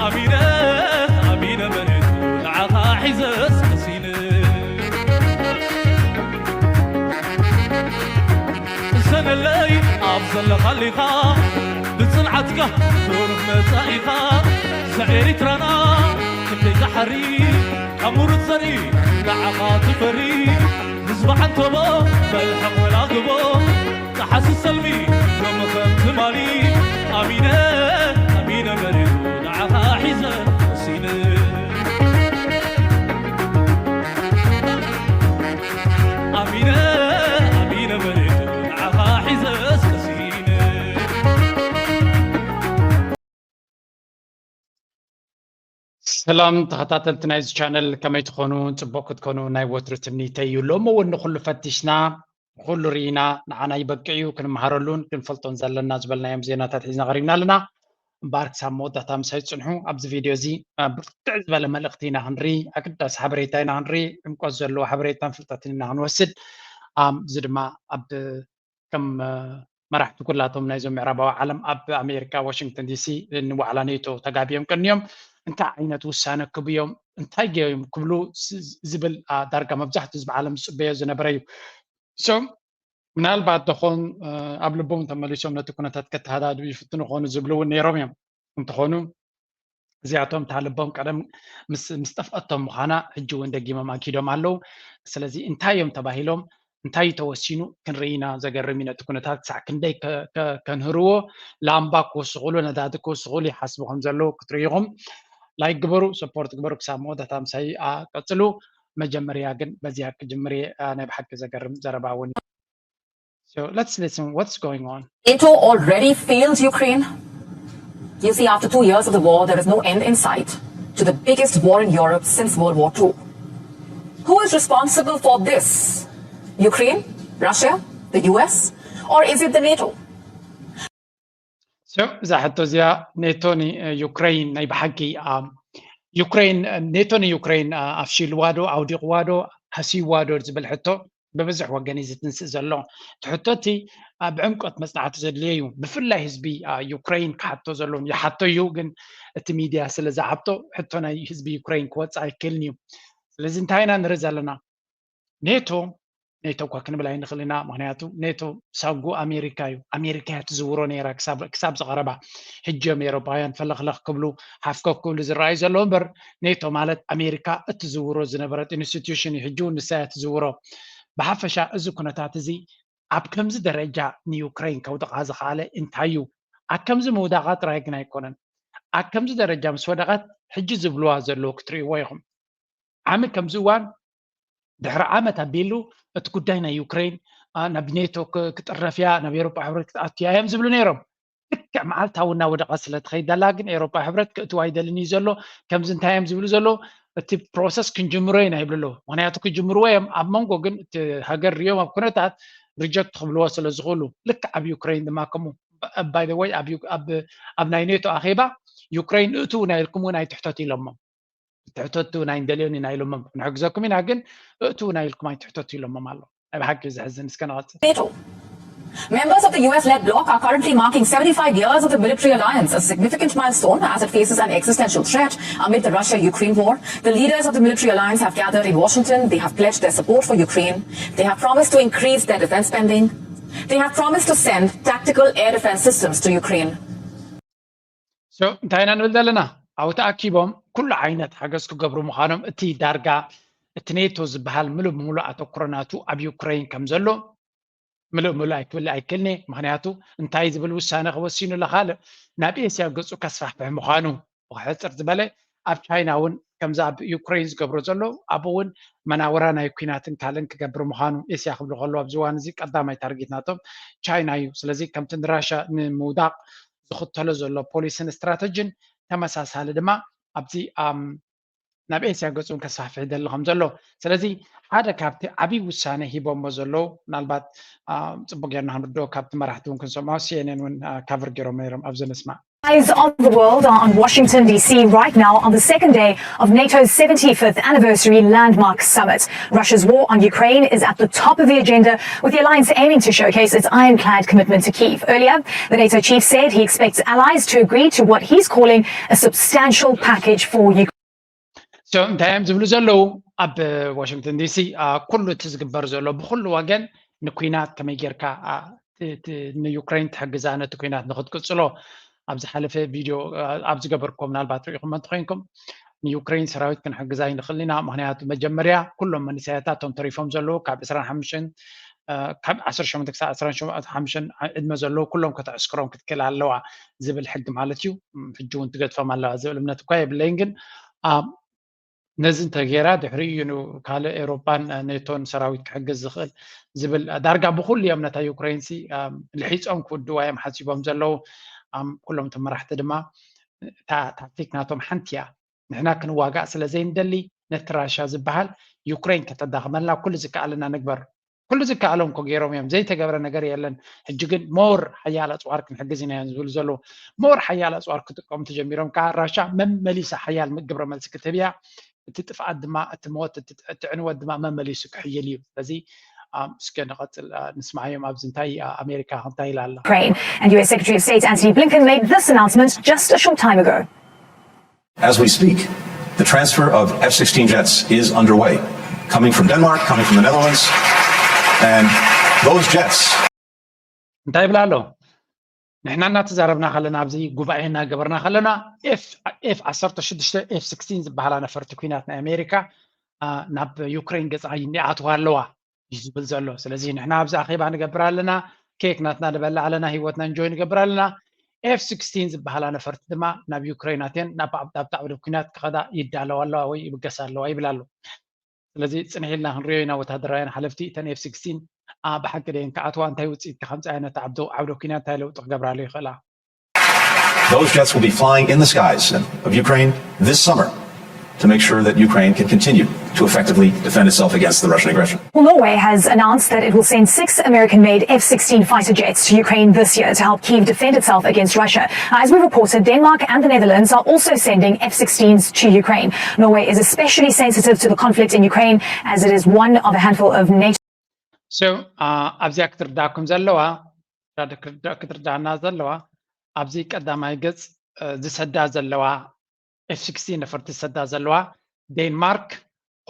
ኣሚነ ኣሚነ መሬት ንዓኻ ሒዘስ ቀሲነ ሰነለይ ኣብ ዘለኻሊኻ ብጽንዓትካ ብሩህ መጻኢኻ ዘኤሪትራና ክንደይ ዝሓሪ ካብ ምሩት ዘርኢ ንዓኻ ትፈሪ ህዝቢ ዓንተቦ መልሕቕ ወላግቦ ጸሓሲ ሰልሚ ሎም ከም ትማሊ ኣሚነ ኣሚነ መሬት ንዓኻ ሒዘ ቀሲነ ኣሚነ ኣሚነ መሬት ንዓኻ ሒዘስ ቀሲነ ሰላም ተኸታተልቲ ናይዚ ቻነል ከመይ ትኾኑ? ፅቡቅ ክትኮኑ ናይ ወትሩ ትምኒተይ እዩ። ሎሚ እውን ንኩሉ ፈቲሽና ኩሉ ርኢና ንዓና ይበቅዕ እዩ ክንመሃረሉን ክንፈልጦን ዘለና ዝበልናዮም ዜናታት ሒዝና ቀሪብና ኣለና። እምበኣር ክሳብ መወዳእታ ምሳይ ፅንሑ። ኣብዚ ቪድዮ እዚ ብርትዕ ዝበለ መልእኽቲ ኢና ክንርኢ፣ ኣገዳሲ ሓበሬታ ኢና ክንርኢ፣ ዕምቆት ዘለዎ ሓበሬታን ፍልጠትን ኢና ክንወስድ። እዚ ድማ ኣብ ከም መራሕቲ ኩላቶም ናይዞም ምዕራባዊ ዓለም ኣብ ኣሜሪካ ዋሽንግተን ዲሲ ንዋዕላ ኔቶ ተጋቢዮም ቀንዮም እንታይ ዓይነት ውሳነ ክብዮም እንታይ ገዮም ክብሉ ዝብል ዳርጋ መብዛሕትኡ ህዝቢ ዓለም ዝፅበዮ ዝነበረ እዩ። ሶ ምናልባት ደኾን ኣብ ልቦም ተመሊሶም ነቲ ኩነታት ከተሃዳድኡ ይፍትኑ ክኾኑ ዝብሉ እውን ነይሮም እዮም። እንትኾኑ እዚኣቶም እታ ልቦም ቀደም ምስ ጠፍኣቶም ምዃና ሕጂ እውን ደጊሞም ኣኪዶም ኣለዉ። ስለዚ እንታይ እዮም ተባሂሎም እንታይ ተወሲኑ ክንርኢ ኢና። ዘገርም እዩ ነቲ ኩነታት ክሳዕ ክንደይ ከንህርዎ ላምባ ክወስኹሉ ነዳዲ ክወስኹሉ ይሓስቡ ከም ዘለዉ ክትርእይኹም ላይክ ግበሩ፣ ሰፖርት ግበሩ። ክሳብ መወዳእታ ምሳይ ቀፅሉ። መጀመርያ ግን በዚኣ ክጅምር እየ። ናይ ብሓቂ ዘገርም ዘረባ እውን እዩ። So let's listen what's going on. NATO already failed Ukraine. You see, after two years of the war, there is no end in sight to the biggest war in Europe since World War Two. Who is responsible for this? Ukraine? Russia? The U S? Or is it the NATO? So እዛ ሕቶ እዚኣ ኔቶ ንዩክሬን ናይ ብሓቂ ዩክሬን ኔቶ ንዩክሬን ኣፍሺልዋ ዶ ኣውዲቕዋ ዶ ሃስይዋ ዶ ዝብል ሕቶ ብብዙሕ ወገን እዩ ዝትንስእ ዘሎ። እቲ ሕቶ እቲ ብዕምቆት መፅናዕቲ ዘድልዮ እዩ። ብፍላይ ህዝቢ ዩክሬን ክሓቶ ዘለዎም ይሓቶ እዩ፣ ግን እቲ ሚድያ ስለ ዝሓቶ ሕቶ ናይ ህዝቢ ዩክሬን ክወፅእ ኣይክእልን እዩ። ስለዚ እንታይ ኢና ንርኢ ዘለና? ኔቶ ኔቶ እኳ ክንብል ኣይንኽእል ኢና። ምክንያቱ ኔቶ ሳጉ ኣሜሪካ እዩ። ኣሜሪካ እያ ትዝውሮ ነይራ ክሳብ ዝቐረባ። ሕጂ እዮም ኤሮፓውያን ፈለኽለኽ ክብሉ ሃፍከፍ ክብሉ ዝረኣዩ ዘለዉ እምበር ኔቶ ማለት ኣሜሪካ እትዝውሮ ዝነበረት ኢንስቲትዩሽን እዩ። ሕጂ እውን ንሳ እያ ትዝውሮ። ብሓፈሻ እዚ ኩነታት እዚ ኣብ ከምዚ ደረጃ ንዩክሬን ከውድቓ ዝኸኣለ እንታይ እዩ? ኣብ ከምዚ ምውዳቓ ጥራይ ግን ኣይኮነን። ኣብ ከምዚ ደረጃ ምስ ወደቐት ሕጂ ዝብልዋ ዘለዉ ክትርእይዎ ኢኹም። ዓሚ ከምዚ እዋን ድሕሪ ዓመት ኣቢሉ እቲ ጉዳይ ናይ ዩክሬን ናብ ኔቶ ክጥረፍ እያ ናብ ኤሮፓ ሕብረት ክትኣቱ እያ እዮም ዝብሉ ነይሮም። ልክዕ መዓልታዊ እናወደቐት ስለ ትኸይድ ዘላ ግን ኤሮፓ ሕብረት ክእትዋ ኣይደልን እዩ ዘሎ። ከምዚ እንታይ እዮም ዝብሉ ዘለዉ? እቲ ፕሮሰስ ክንጅምሮ ኢና ይብሉ ኣለዉ። ምክንያቱ ክጅምርዎ እዮም ኣብ መንጎ ግን እቲ ሃገር ሪኦም ኣብ ኩነታት ሪጀክት ክብልዎ ስለ ዝኽእሉ ልክዕ ኣብ ዩክሬን ድማ ከምኡ። By the way ኣብ ናይ ኔቶ ኣኼባ ዩክሬን እእትዉ ናይ ኢልኩም እውን ኣይትሕተቱ ኢሎሞም። ትሕተቱ ናይ እንደልዮን ኢና ኢሎሞም። ክንሕግዘኩም ኢና ግን እእትዉ ናይ ኢልኩም ኣይትሕተቱ ኢሎሞም ኣሎ። ናይ ብሓቂ ዘሕዝን። እስከ ንቐጽል። NATO. Members of the U S-led bloc are currently marking seventy-five years of the military alliance, a significant milestone as it faces an existential threat amid the Russia-Ukraine war. The leaders of the military alliance have gathered in Washington. They have pledged their support for Ukraine. They have promised to increase their defense spending. They have promised to send tactical air defense systems to Ukraine. So እንታይ ኢና ንብል ዘለና? ኣብኡ ተኣኪቦም ኩሉ ዓይነት ሓገዝ ክገብሩ ምዃኖም እቲ ዳርጋ እቲ ኔቶ ዝበሃል ምሉእ ብምሉእ ኣተኩሮ ናቱ ኣብ ዩክሬን ከም ዘሎ ምሉእ ምሉእ ኣይክብል ኣይክእልኒ። ምክንያቱ እንታይ ዝብል ውሳነ ክወሲኑ ለካልእ ናብ ኤስያ ገፁ ከስፋሕፍሕ ምዃኑ ብክሕፅር ዝበለ ኣብ ቻይና እውን ከምዚ ኣብ ዩክሬን ዝገብሮ ዘሎ ኣብኡ እውን መናውራ ናይ ኩናትን ካልእን ክገብር ምዃኑ ኤስያ ክብሉ ከለዉ ኣብዚ እዋን እዚ ቀዳማይ ታርጌት ናቶም ቻይና እዩ። ስለዚ ከምቲ ንራሻ ንምውዳቕ ዝኽተሎ ዘሎ ፖሊስን ስትራተጂን ተመሳሳሊ ድማ ኣብዚ ናብ ኤስያ ገፁን ከስፋሕፍሕ ይደሊ ከም ዘሎ። ስለዚ ሓደ ካብቲ ዓብዪ ውሳነ ሂቦሞ ዘለዉ ምናልባት ፅቡቅ ጌርና ክንርድኦ ካብቲ መራሕቲ እውን ክንሰምዖ ሲኤንኤን እውን ካቨር ገይሮም ነይሮም ኣብዚ ንስማዕ። Eyes of the world are on Washington, D C right now on the second day of NATO's seventy-fifth anniversary landmark summit. Russia's war on Ukraine is at the top of the agenda, with the alliance aiming to showcase its ironclad commitment to Kyiv. Earlier, the NATO chief said he expects allies to agree to what he's calling a substantial package for Ukraine. So እንታይ እዮም ዝብሉ ዘለዉ? ኣብ ዋሽንግተን ዲሲ ኩሉ እቲ ዝግበር ዘሎ ብኩሉ ወገን ንኩናት ከመይ ጌርካ ንዩክሬን ትሕግዛ፣ ነቲ ኩናት ንክትቅፅሎ ኣብ ዝሓለፈ ቪድዮ ኣብ ዝገበርኩዎ ምናልባት ርኢኹም እንተኮይንኩም፣ ንዩክሬን ሰራዊት ክንሕግዛ ይንኽእል ኢና። ምክንያቱ መጀመርያ ኩሎም መንእሰያት እቶም ተሪፎም ዘለዉ ካብ ዕስራን ሓሙሽተን ካብ ዓሰርተ ሸሞንተ ክሳብ ዕስራን ሓሙሽተን ዕድመ ዘለዉ ኩሎም ከተዕስክሮም ክትክእል ኣለዋ ዝብል ሕጊ ማለት እዩ። ሕጂ እውን ትገድፎም ኣለዋ ዝብል እምነት እኳ የብለይን፣ ግን ነዚ እንተገይራ ድሕሪኡ እዩ ካልእ ኤውሮጳን ኔቶን ሰራዊት ክሕግዝ ዝኽእል ዝብል። ዳርጋ ብኩሉ እዮም ነታ ዩክሬን ሲ ልሒፆም ክውድዋ እዮም ሓሲቦም ዘለዉ። ኩሎም እቶም መራሕቲ ድማ እታ ታክቲክ ናቶም ሓንቲ እያ። ንሕና ክንዋጋእ ስለ ዘይንደሊ ነቲ ራሻ ዝበሃል ዩክሬን ከተዳኽመልና ኩሉ ዝከኣለና ንግበር። ኩሉ ዝከኣሎም እኮ ገይሮም እዮም፣ ዘይተገብረ ነገር የለን። ሕጂ ግን ሞር ሓያል ኣፅዋር ክንሕግዝ ኢና እዮም ዝብሉ ዘለዉ። ሞር ሓያል ኣፅዋር ክጥቀሙ ተጀሚሮም ከዓ ራሻ መመሊሳ ሓያል ግብረ መልሲ ክትህብ እያ። እቲ ጥፍኣት ድማ እቲ ሞት እቲ ዕንወት ድማ መመሊሱ ክሕይል እዩ። ስለዚ እስከ ንቐፅል ንስማዓዮም ኣብዚ እንታይ ኣሜሪካ እንታይ ኢላ ኣላ። Ukraine. And U S Secretary of State Antony Blinken made this announcement just a short time ago. As we speak, the transfer of F sixteen jets is underway, coming from Denmark, coming from the Netherlands, and those jets. እንታይ ይብላ ኣሎ? ንሕና እናተዛረብና ከለና ኣብዚ ጉባኤ እናገበርና ከለና ኤፍ ዓሰርተ ሽዱሽተ ኤፍ ስክስቲን ዝበሃላ ነፈርቲ ኩናት ናይ ኣሜሪካ ናብ ዩክሬን ገፃ ይኣትዋ ኣለዋ እዩ ዝብል ዘሎ። ስለዚ ንሕና ኣብዚ ኣኼባ ንገብር ኣለና፣ ኬክ ናትና ንበልዕ ኣለና፣ ህይወትና እንጆይ ንገብር ኣለና። ኤፍ ስክስቲን ዝበሃላ ነፈርቲ ድማ ናብ ዩክሬን ኣትየን ናብ ዓውደ ኩናት ክኸዳ ይዳለዋ ኣለዋ ወይ ይብገሳ ኣለዋ ይብል ኣሎ። ስለዚ ፅንሕ ኢልና ክንሪኦ ኢና ወታደራውያን ሓለፍቲ እተን ኤፍ ስክስቲን ብሓቂ ደየን ክኣትዋ እንታይ ውፅኢት ከምፅኣ ነቲ ዓውደ ኩናት እንታይ ለውጢ ክገብራሉ ይኽእላ። Those jets will be flying in the skies of Ukraine this summer to make sure that Ukraine can continue to effectively defend itself against the Russian aggression. Well, Norway has announced that it will send six American made F sixteen fighter jets to Ukraine this year to help Kyiv defend itself against Russia. Now, as we reported, Denmark and the Netherlands are also sending F sixteens to Ukraine. Norway is especially sensitive to the conflict in Ukraine as it is one of a handful of NATO. So ኣብዚኣ ክትርዳእኩም ዘለዋ ክትርዳእና ዘለዋ ኣብዚ ቀዳማይ ገፅ ዝሰዳ ዘለዋ ኤፍ ስክስቲን ነፈርቲ ዝሰዳ ዘለዋ ዴንማርክ፣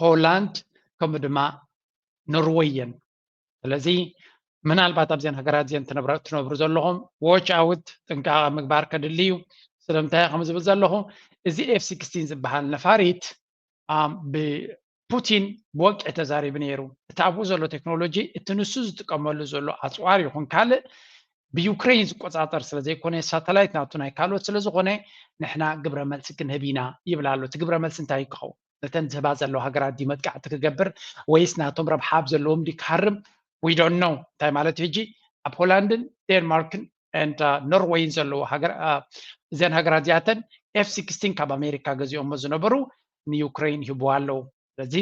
ሆላንድ ከምኡ ድማ ኖርወይ እየን። ስለዚ ምናልባት ኣብዘን ሃገራት እዚአን ትነብሩ ዘለኹም ዎች ኣውት ጥንቃቐ ምግባር ከድሊ እዩ። ስለምንታይ ከም ዝብል ዘለኹ እዚ ኤፍ ስክስቲን ዝበሃል ነፋሪት ብፑቲን ብወግዒ ተዛሪቡ ነይሩ። እቲ ኣብኡ ዘሎ ቴክኖሎጂ እቲ ንሱ ዝጥቀመሉ ዘሎ ኣፅዋር ይኹን ካልእ ብዩክሬን ዝቆፃፀር ስለ ዘይኮነ ሳተላይት ናቱ ናይ ካልኦት ስለ ዝኾነ ንሕና ግብረ መልሲ ክንህብ ኢና ይብል ኣሎ። እቲ ግብረ መልሲ እንታይ ክኸውን ነተን ዝህባ ዘለዋ ሃገራት ድዩ መጥቃዕቲ ክገብር ወይስ ናቶም ረብሓ ኣብ ዘለዎም ድዩ ክሃርም? We don't know እንታይ ማለት እዩ። ሕጂ ኣብ ሆላንድን ዴንማርክን ኖርወይን ዘለዉ እዘን ሃገራት እዚኣተን ኤፍ ስክስቲን ካብ ኣሜሪካ ገዚኦሞ ዝነበሩ ንዩክሬን ይህብዋ ኣለዉ። ስለዚ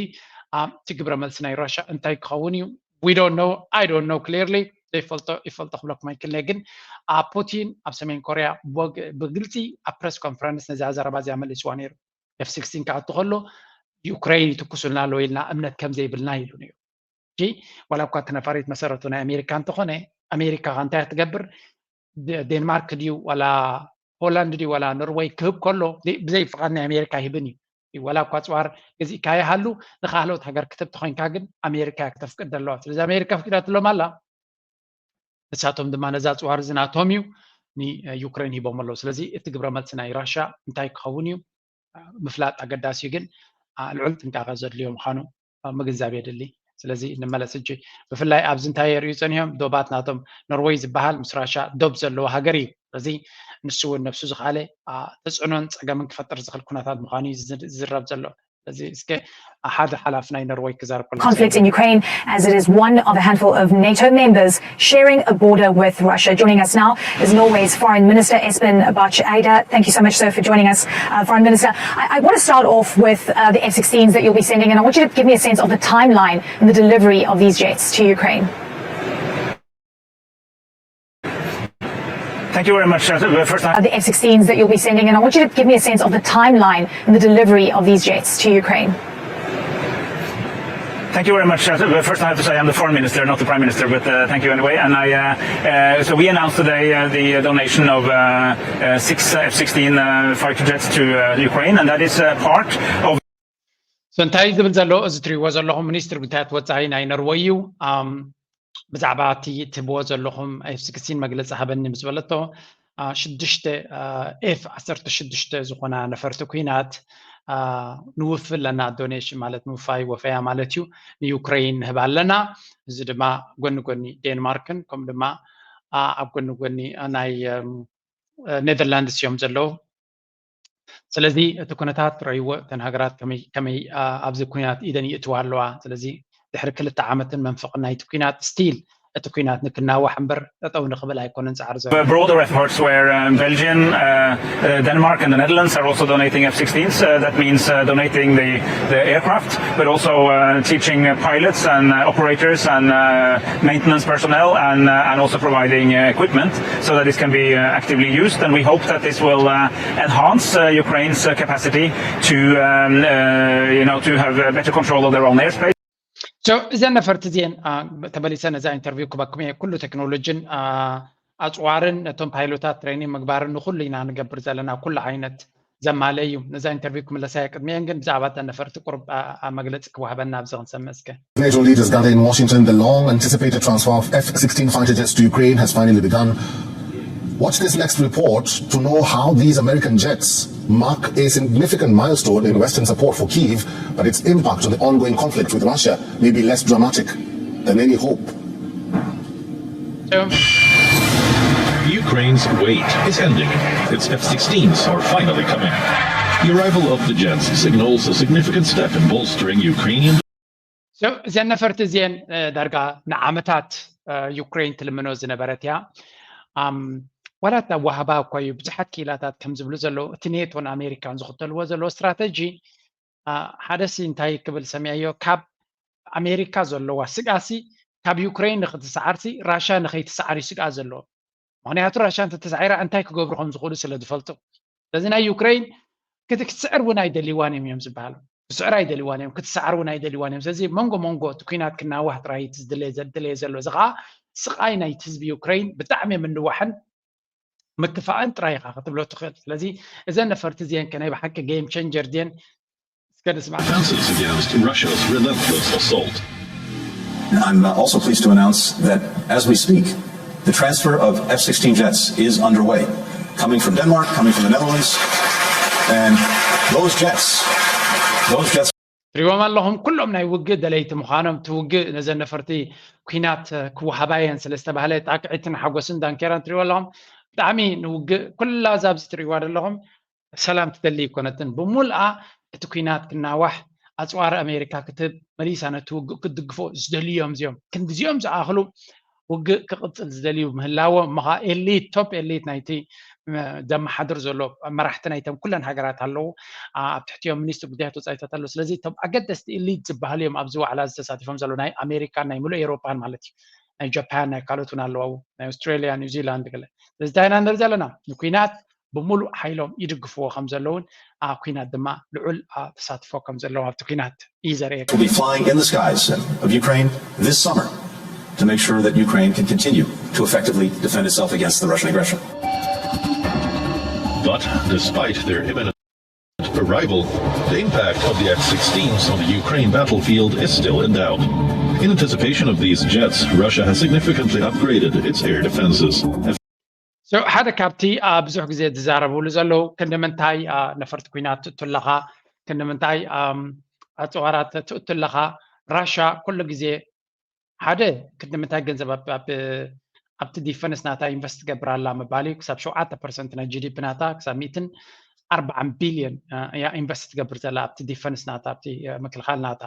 እቲ ግብረ መልሲ ናይ ራሻ እንታይ ክኸውን እዩ? We don't know, I don't know clearly። ዘይፈልጦ ይፈልጦ ክብለኩም ኣይክልነ። ግን ፑቲን ኣብ ሰሜን ኮርያ ብግልፂ ኣብ ፕረስ ኮንፈረንስ ነዚኣ ዘረባ እዚኣ መሊስዋ ነይሩ። ኤፍ ስክስቲን ክኣቱ ከሎ ዩክሬን ይትኩሱልና ኣለዉ ኢልና እምነት ከም ዘይብልና ኢሉ ነይሩ። ዋላ እኳ እቲ ነፋሪት መሰረቱ ናይ ኣሜሪካ እንተኾነ ኣሜሪካ እንታይ ክትገብር ዴንማርክ ድዩ ዋላ ሆላንድ ድዩ ዋላ ኖርወይ ክህብ ከሎ ብዘይ ፍቓድ ናይ ኣሜሪካ ይህብን እዩ። ዋላ እኳ ኣፅዋር ገዚእካ ይሃሉ ንካልኦት ሃገር ክትብ ተኮይንካ ግን ኣሜሪካ እያ ክተፍቅድ ዘለዋ። ስለዚ ኣሜሪካ ኣፍቂዳትሎም ኣላ። ንሳቶም ድማ ነዚ ኣፅዋር እዚ ናቶም እዩ ንዩክሬን ሂቦም ኣለዉ። ስለዚ እቲ ግብረ መልሲ ናይ ራሻ እንታይ ክኸውን እዩ ምፍላጥ ኣገዳሲ እዩ። ግን ልዑል ጥንቃቐ ዘድልዮ ምዃኑ ምግንዛብ የድሊ። ስለዚ ንመለስ ሕጂ ብፍላይ ኣብዚ እንታይ የርእዩ ፀኒሖም ዶባት ናቶም ኖርወይ ዝበሃል ምስ ራሻ ዶብ ዘለዎ ሃገር እዩ። ስለዚ ንሱ እውን ነብሱ ዝኸኣለ ተፅዕኖን ፀገምን ክፈጥር ዝኽእል ኩነታት ምዃኑ እዩ ዝዝረብ ዘሎ። ስለዚ እስከ ሓደ ሓላፊ ናይ ኖርወይ ክዛረብ ከሎ Conflict in Ukraine as it is one of a handful of NATO members sharing a border with Russia. Joining us now is Norway's Foreign Minister Espen Barth Eide. Thank you so much, sir, for joining us, uh, Foreign Minister. I, I want to start off with uh, the F sixteens that you'll be sending, and I want you to give me a sense of the timeline and the delivery of these jets to Ukraine. Thank you very much. Uh, the first time. The F sixteens that you'll be sending, and I want you to give me a sense of the timeline in the delivery of these jets to Ukraine. Thank you very much. Uh, the first, I have to say I'm the foreign minister, not the prime minister, but uh, thank you anyway. And I, uh, uh, so we announced today uh, the donation of uh, uh, six F sixteen uh, fighter jets to uh, Ukraine, and that is uh, part of So እንታይ ዝብል ዘሎ እዚ ትሪእዎ ዘለኹም ሚኒስትሪ ጉዳያት ወፃኢ ናይ ኖርወይ እዩ። ብዛዕባ እቲ ትህብዎ ዘለኹም ኤፍ ስክስቲን መግለፂ ሃበኒ ምስ በለቶ ሽዱሽተ ኤፍ ዓሰርተ ሽዱሽተ ዝኾና ነፈርቲ ኩናት ንውፊ ኣለና። ዶኔሽን ማለት ምውፋይ ወፈያ ማለት እዩ። ንዩክሬን ንህብ ኣለና። እዚ ድማ ጎኒ ጎኒ ዴንማርክን ከምኡ ድማ ኣብ ጎኒ ጎኒ ናይ ኔዘርላንድስ እዮም ዘለዉ። ስለዚ እቲ ኩነታት ረይዎ እተን ሃገራት ከመይ ኣብዚ ኩናት ኢደን ይእትዋ ኣለዋ። ስለዚ ድሕሪ ክልተ ዓመትን መንፈቕን ናይቲ ኩናት ስቲል እቲ ኩናት ንክናዋሕ እምበር ጠጠው ንክብል ኣይኮነን ፃዕሪ ዘሎ። Broader efforts where um, Belgium, uh, uh, Denmark, and the Netherlands are also donating F sixteens. Uh, that means uh, donating the, the aircraft, but also uh, teaching uh, pilots and uh, operators and uh, maintenance personnel, and uh, and also providing uh, equipment so that this can be uh, actively used. And we hope that this will uh, enhance uh, Ukraine's uh, capacity to, um, uh, you know, to have uh, better control of their own airspace. እዘን ነፈርቲ እዚአን ተመሊሰ ነዛ ኢንተርቪው ክበኩም እየ። ኩሉ ቴክኖሎጂን ኣፅዋርን ነቶም ፓይሎታት ትሬኒንግ ምግባርን ንኩሉ ኢና ንገብር ዘለና። ኩሉ ዓይነት ዘማለ እዩ። ነዛ ኢንተርቪው ክምለሳ እየ። ቅድሚአን ግን ብዛዕባ እተን ነፈርቲ ቁሩብ መግለፂ ክወሃበና ኣብዚ ክንሰምዕ እስከ። NATO leaders gather in Washington. The long anticipated transfer of F sixteen fighter jets to Ukraine has finally begun. Watch this next report to know how these American jets mark a significant milestone in Western support for Kyiv, but its impact on the ongoing conflict with Russia may be less dramatic than any hope. Ukraine's wait is ending. Its F sixteens are finally coming. The arrival of the jets signals a significant step in bolstering Ukrainian እዘን ነፈርቲ እዚአን ዳርጋ ንዓመታት ዩክሬን ትልምኖ ዝነበረት እያ። ዋላ እቲ ኣዋህባ እኳ እዩ ብዙሓት ክኢላታት ከም ዝብሉ ዘለዉ እቲ ኔቶን ኣሜሪካን ዝኽተልዎ ዘለዉ ስትራተጂ ሓደ ሲ እንታይ ክብል ሰሚዐዮ ካብ ኣሜሪካ ዘለዋ ስግኣሲ ካብ ዩክሬን ንክትሰዓርሲ ራሻ ንከይትሰዓር እዩ ስግኣ ዘለዎ። ምክንያቱ ራሻ እንተተሳዒራ እንታይ ክገብሩ ከም ዝኽእሉ ስለ ዝፈልጡ ስለዚ ናይ ዩክሬን ክትስዕር እውን ኣይደልይዋን እዮም እዮም ዝበሃሉ። ክስዕር ኣይደልይዋን እዮም ክትሰዓር እውን ኣይደልይዋን እዮም። ስለዚ መንጎ መንጎ እቲ ኩናት ክናዋህ ጥራይ እዩ ዝድለየ ዘሎ። እዚ ከዓ ስቃይ ናይቲ ህዝቢ ዩክሬን ብጣዕሚ ምንዋሕን ምክፋእን ጥራይ ኢኻ ክትብሎ ትኽእል። ስለዚ እዘን ነፈርቲ እዚአን ከ ናይ ብሓቂ ጌም ቸንጀር ድየን? እስከ ንስማዕ። Advances against Russia's relentless assault. I'm also pleased to announce that as we speak, the transfer of F sixteen jets is underway, coming from Denmark, coming from the Netherlands, and those jets, those jets. ትሪዎም ኣለኹም ኩሎም ናይ ውግእ ደለይቲ ምዃኖም እቲ ውግእ ነዘን ነፈርቲ ኩናት ክወሃባየን ስለ ዝተባህለ ጣቅዒትን ሓጎስን ዳንኬራን ትሪዎ ኣለኹም። ብጣዕሚ ንውግእ ኩላ እዛ ኣብዚ ትሪዋ ዘለኹም ሰላም ትደሊ ኣይኮነትን። ብሙልኣ እቲ ኩናት ክናዋሕ ኣፅዋር ኣሜሪካ ክትህብ መሊሳ ነቲ ውግእ ክትድግፎ ዝደልዩ እዮም እዚኦም ክንዲዚኦም ዝኣኽሉ ውግእ ክቕፅል ዝደልዩ ምህላዎም እሞ ከዓ ኤሊት ቶፕ ኤሊት ናይቲ ዘመሓድር ዘሎ መራሕቲ ናይተን ኩለን ሃገራት ኣለዉ። ኣብ ትሕቲኦም ሚኒስትር ጉዳያት ወፃኢታት ኣለዉ። ስለዚ እቶም ኣገደስቲ ኤሊት ዝበሃሉ እዮም ኣብዚ ዋዕላ እዚ ተሳቲፎም ዘለዉ ናይ ኣሜሪካን ናይ ሙሉእ ኤውሮፓን ማለት እዩ። ናይ ጃፓን ናይ ካልኦት እውን ኣለዉ ናይ ኣውስትራሊያ ኒውዚላንድ ገለ ስለዚ እንታይ ኢና ንርኢ ዘለና ንኩናት ብምሉእ ሓይሎም ይድግፍዎ ከም ዘለውን ኣብ ኩናት ድማ ልዑል ተሳትፎ ከም ዘለዎም ኣብቲ ኩናት እዩ ዘርእየካ። Will be flying in the skies of Ukraine this summer to make sure that Ukraine can continue to effectively defend itself against the Russian aggression. But despite their imminent arrival, the impact of the F sixteens on the Ukraine battlefield is still in doubt. In anticipation of these jets, Russia has significantly upgraded its air defenses. ሓደ ካብቲ ብዙሕ ግዜ ዝዛረብሉ ዘለዉ ክንዲ ምንታይ ነፈርቲ ኩናት ትእቱ ኣለኻ ክንዲ ምንታይ ኣፅዋራት ትእቱ ኣለኻ ራሻ ኩሉ ግዜ ሓደ ክንዲ ምንታይ ገንዘብ ኣብቲ ዲፈንስ ናታ ኢንቨስት ትገብር ኣላ ምባል እዩ ክሳብ ሸውዓተ ፐርሰንት ናይ ጂዲፒ ናታ ክሳብ ሚእትን ኣርባዓን ቢልዮን እያ ኢንቨስት ትገብር ዘላ ኣብቲ ዲፈንስ ናታ ኣብቲ ምክልኻል ናታ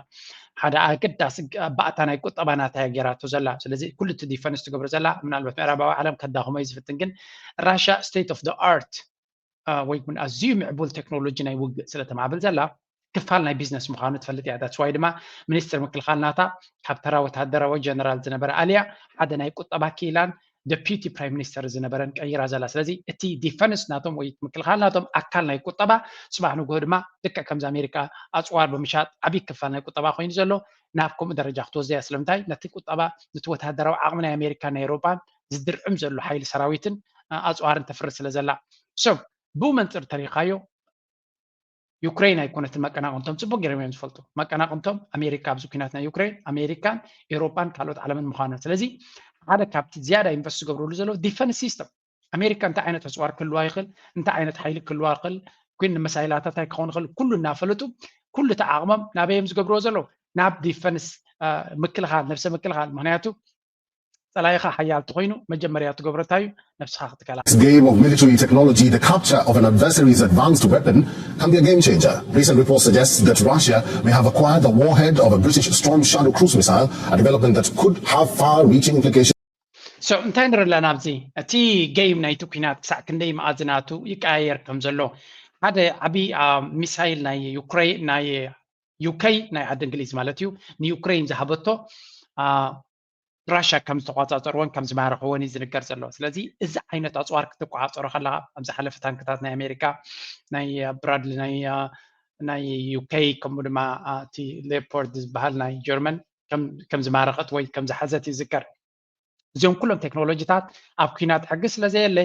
ሓደ ኣገዳሲ ባእታ ናይ ቁጠባ ናታ እያ ገይራቶ ዘላ ስለዚ ኩሉ እቲ ዲፈንስ ትገብር ዘላ ምናልባት ምዕራባዊ ዓለም ከዳኽሞ እዩ ዝፍትን ግን ራሻ ስቴት ኦፍ ኣርት ወይ እውን ኣዝዩ ምዕቡል ቴክኖሎጂ ናይ ውግእ ስለተማዕብል ዘላ ክፋል ናይ ቢዝነስ ምዃኑ ትፈልጥ እያ that's why ድማ ሚኒስትር ምክልኻል ናታ ካብ ተራ ወታደራዊ ጀነራል ዝነበረ ኣልያ ሓደ ናይ ቁጠባ ክኢላን ደፒቲ ፕራይም ሚኒስተር ዝነበረን ቀይራ ዘላ። ስለዚ እቲ ዲፈንስ ናቶም ወይ ምክልኻል ናቶም ኣካል ናይ ቁጠባ፣ ጽባሕ ንግሆ ድማ ልክዕ ከምዚ ኣሜሪካ ኣጽዋር ብምሻጥ ዓብዪ ክፋል ናይ ቁጠባ ኮይኑ ዘሎ ናብ ከምኡ ደረጃ ክትወስደያ። ስለምንታይ? ነቲ ቁጠባ፣ ነቲ ወተሃደራዊ ዓቕሚ ናይ ኣሜሪካ ናይ ኤውሮጳን ዝድርዕም ዘሎ ሓይሊ ሰራዊትን ኣጽዋርን ተፍሪ ስለ ዘላ። So ብኡ መንፅር ተሪኻዮ ዩክሬን ኣይኮነትን መቀናቕንቶም። ፅቡቅ ገይሮም እዮም ዝፈልጡ መቀናቕንቶም ኣሜሪካ ኣብዚ ኩናት ናይ ዩክሬን ኣሜሪካን ኤውሮጳን ካልኦት ዓለምን ምዃኖም። ስለዚ ሓደ ካብቲ ዝያዳ ኢንቨስት ዝገብርሉ ዘለዉ ዲፈንስ ሲስተም ኣሜሪካ እንታይ ዓይነት ኣፅዋር ክህልዋ ይኽእል፣ እንታይ ዓይነት ሓይሊ ክህልዋ ይኽእል፣ ኩን መሳይላታት እንታይ ክኸውን ይኽእል ኩሉ እናፈለጡ ኩሉ ተዓቕሞም ናበይ እዮም ዝገብርዎ ዘለዉ? ናብ ዲፈንስ ምክልኻል፣ ነብሰ ምክልኻል። ምክንያቱ ፀላኢኻ ሓያል ተኾይኑ መጀመርያ ትገብሮ እንታይ እዩ? ነብስኻ ክትከላኸል። This game of military technology, the capture of an adversary's advanced weapon, can be a game changer. Recent reports suggest that Russia may have acquired the warhead of a British Storm Shadow cruise missile, a development that could have far-reaching implications. So እንታይ ንርኢ ኣለና ኣብዚ? እቲ ጌም ናይቲ ኩናት ክሳዕ ክንደይ መኣዝናቱ ይቀያየር ከም ዘሎ ሓደ ዓብዪ ሚሳይል ናይ ዩክሬን ናይ ዩኬ ናይ ዓዲ እንግሊዝ ማለት እዩ ንዩክሬን ዝሃበቶ ራሻ ከም ዝተቋፃፀርዎን ከም ዝማረኽዎን እዩ ዝንገር ዘሎ። ስለዚ እዚ ዓይነት ኣፅዋር ክትቋፃፀሮ ከለካ ኣብ ዝሓለፈ ታንክታት ናይ ኣሜሪካ ናይ ብራድሊ ናይ ናይ ዩኬ ከምኡ ድማ እቲ ሌፖርድ ዝበሃል ናይ ጀርመን ከም ዝማረኸት ወይ ከም ዝሓዘት ይዝከር። እዚኦም ኩሎም ቴክኖሎጂታት ኣብ ኩናት ሕጊ ስለ ዘየለ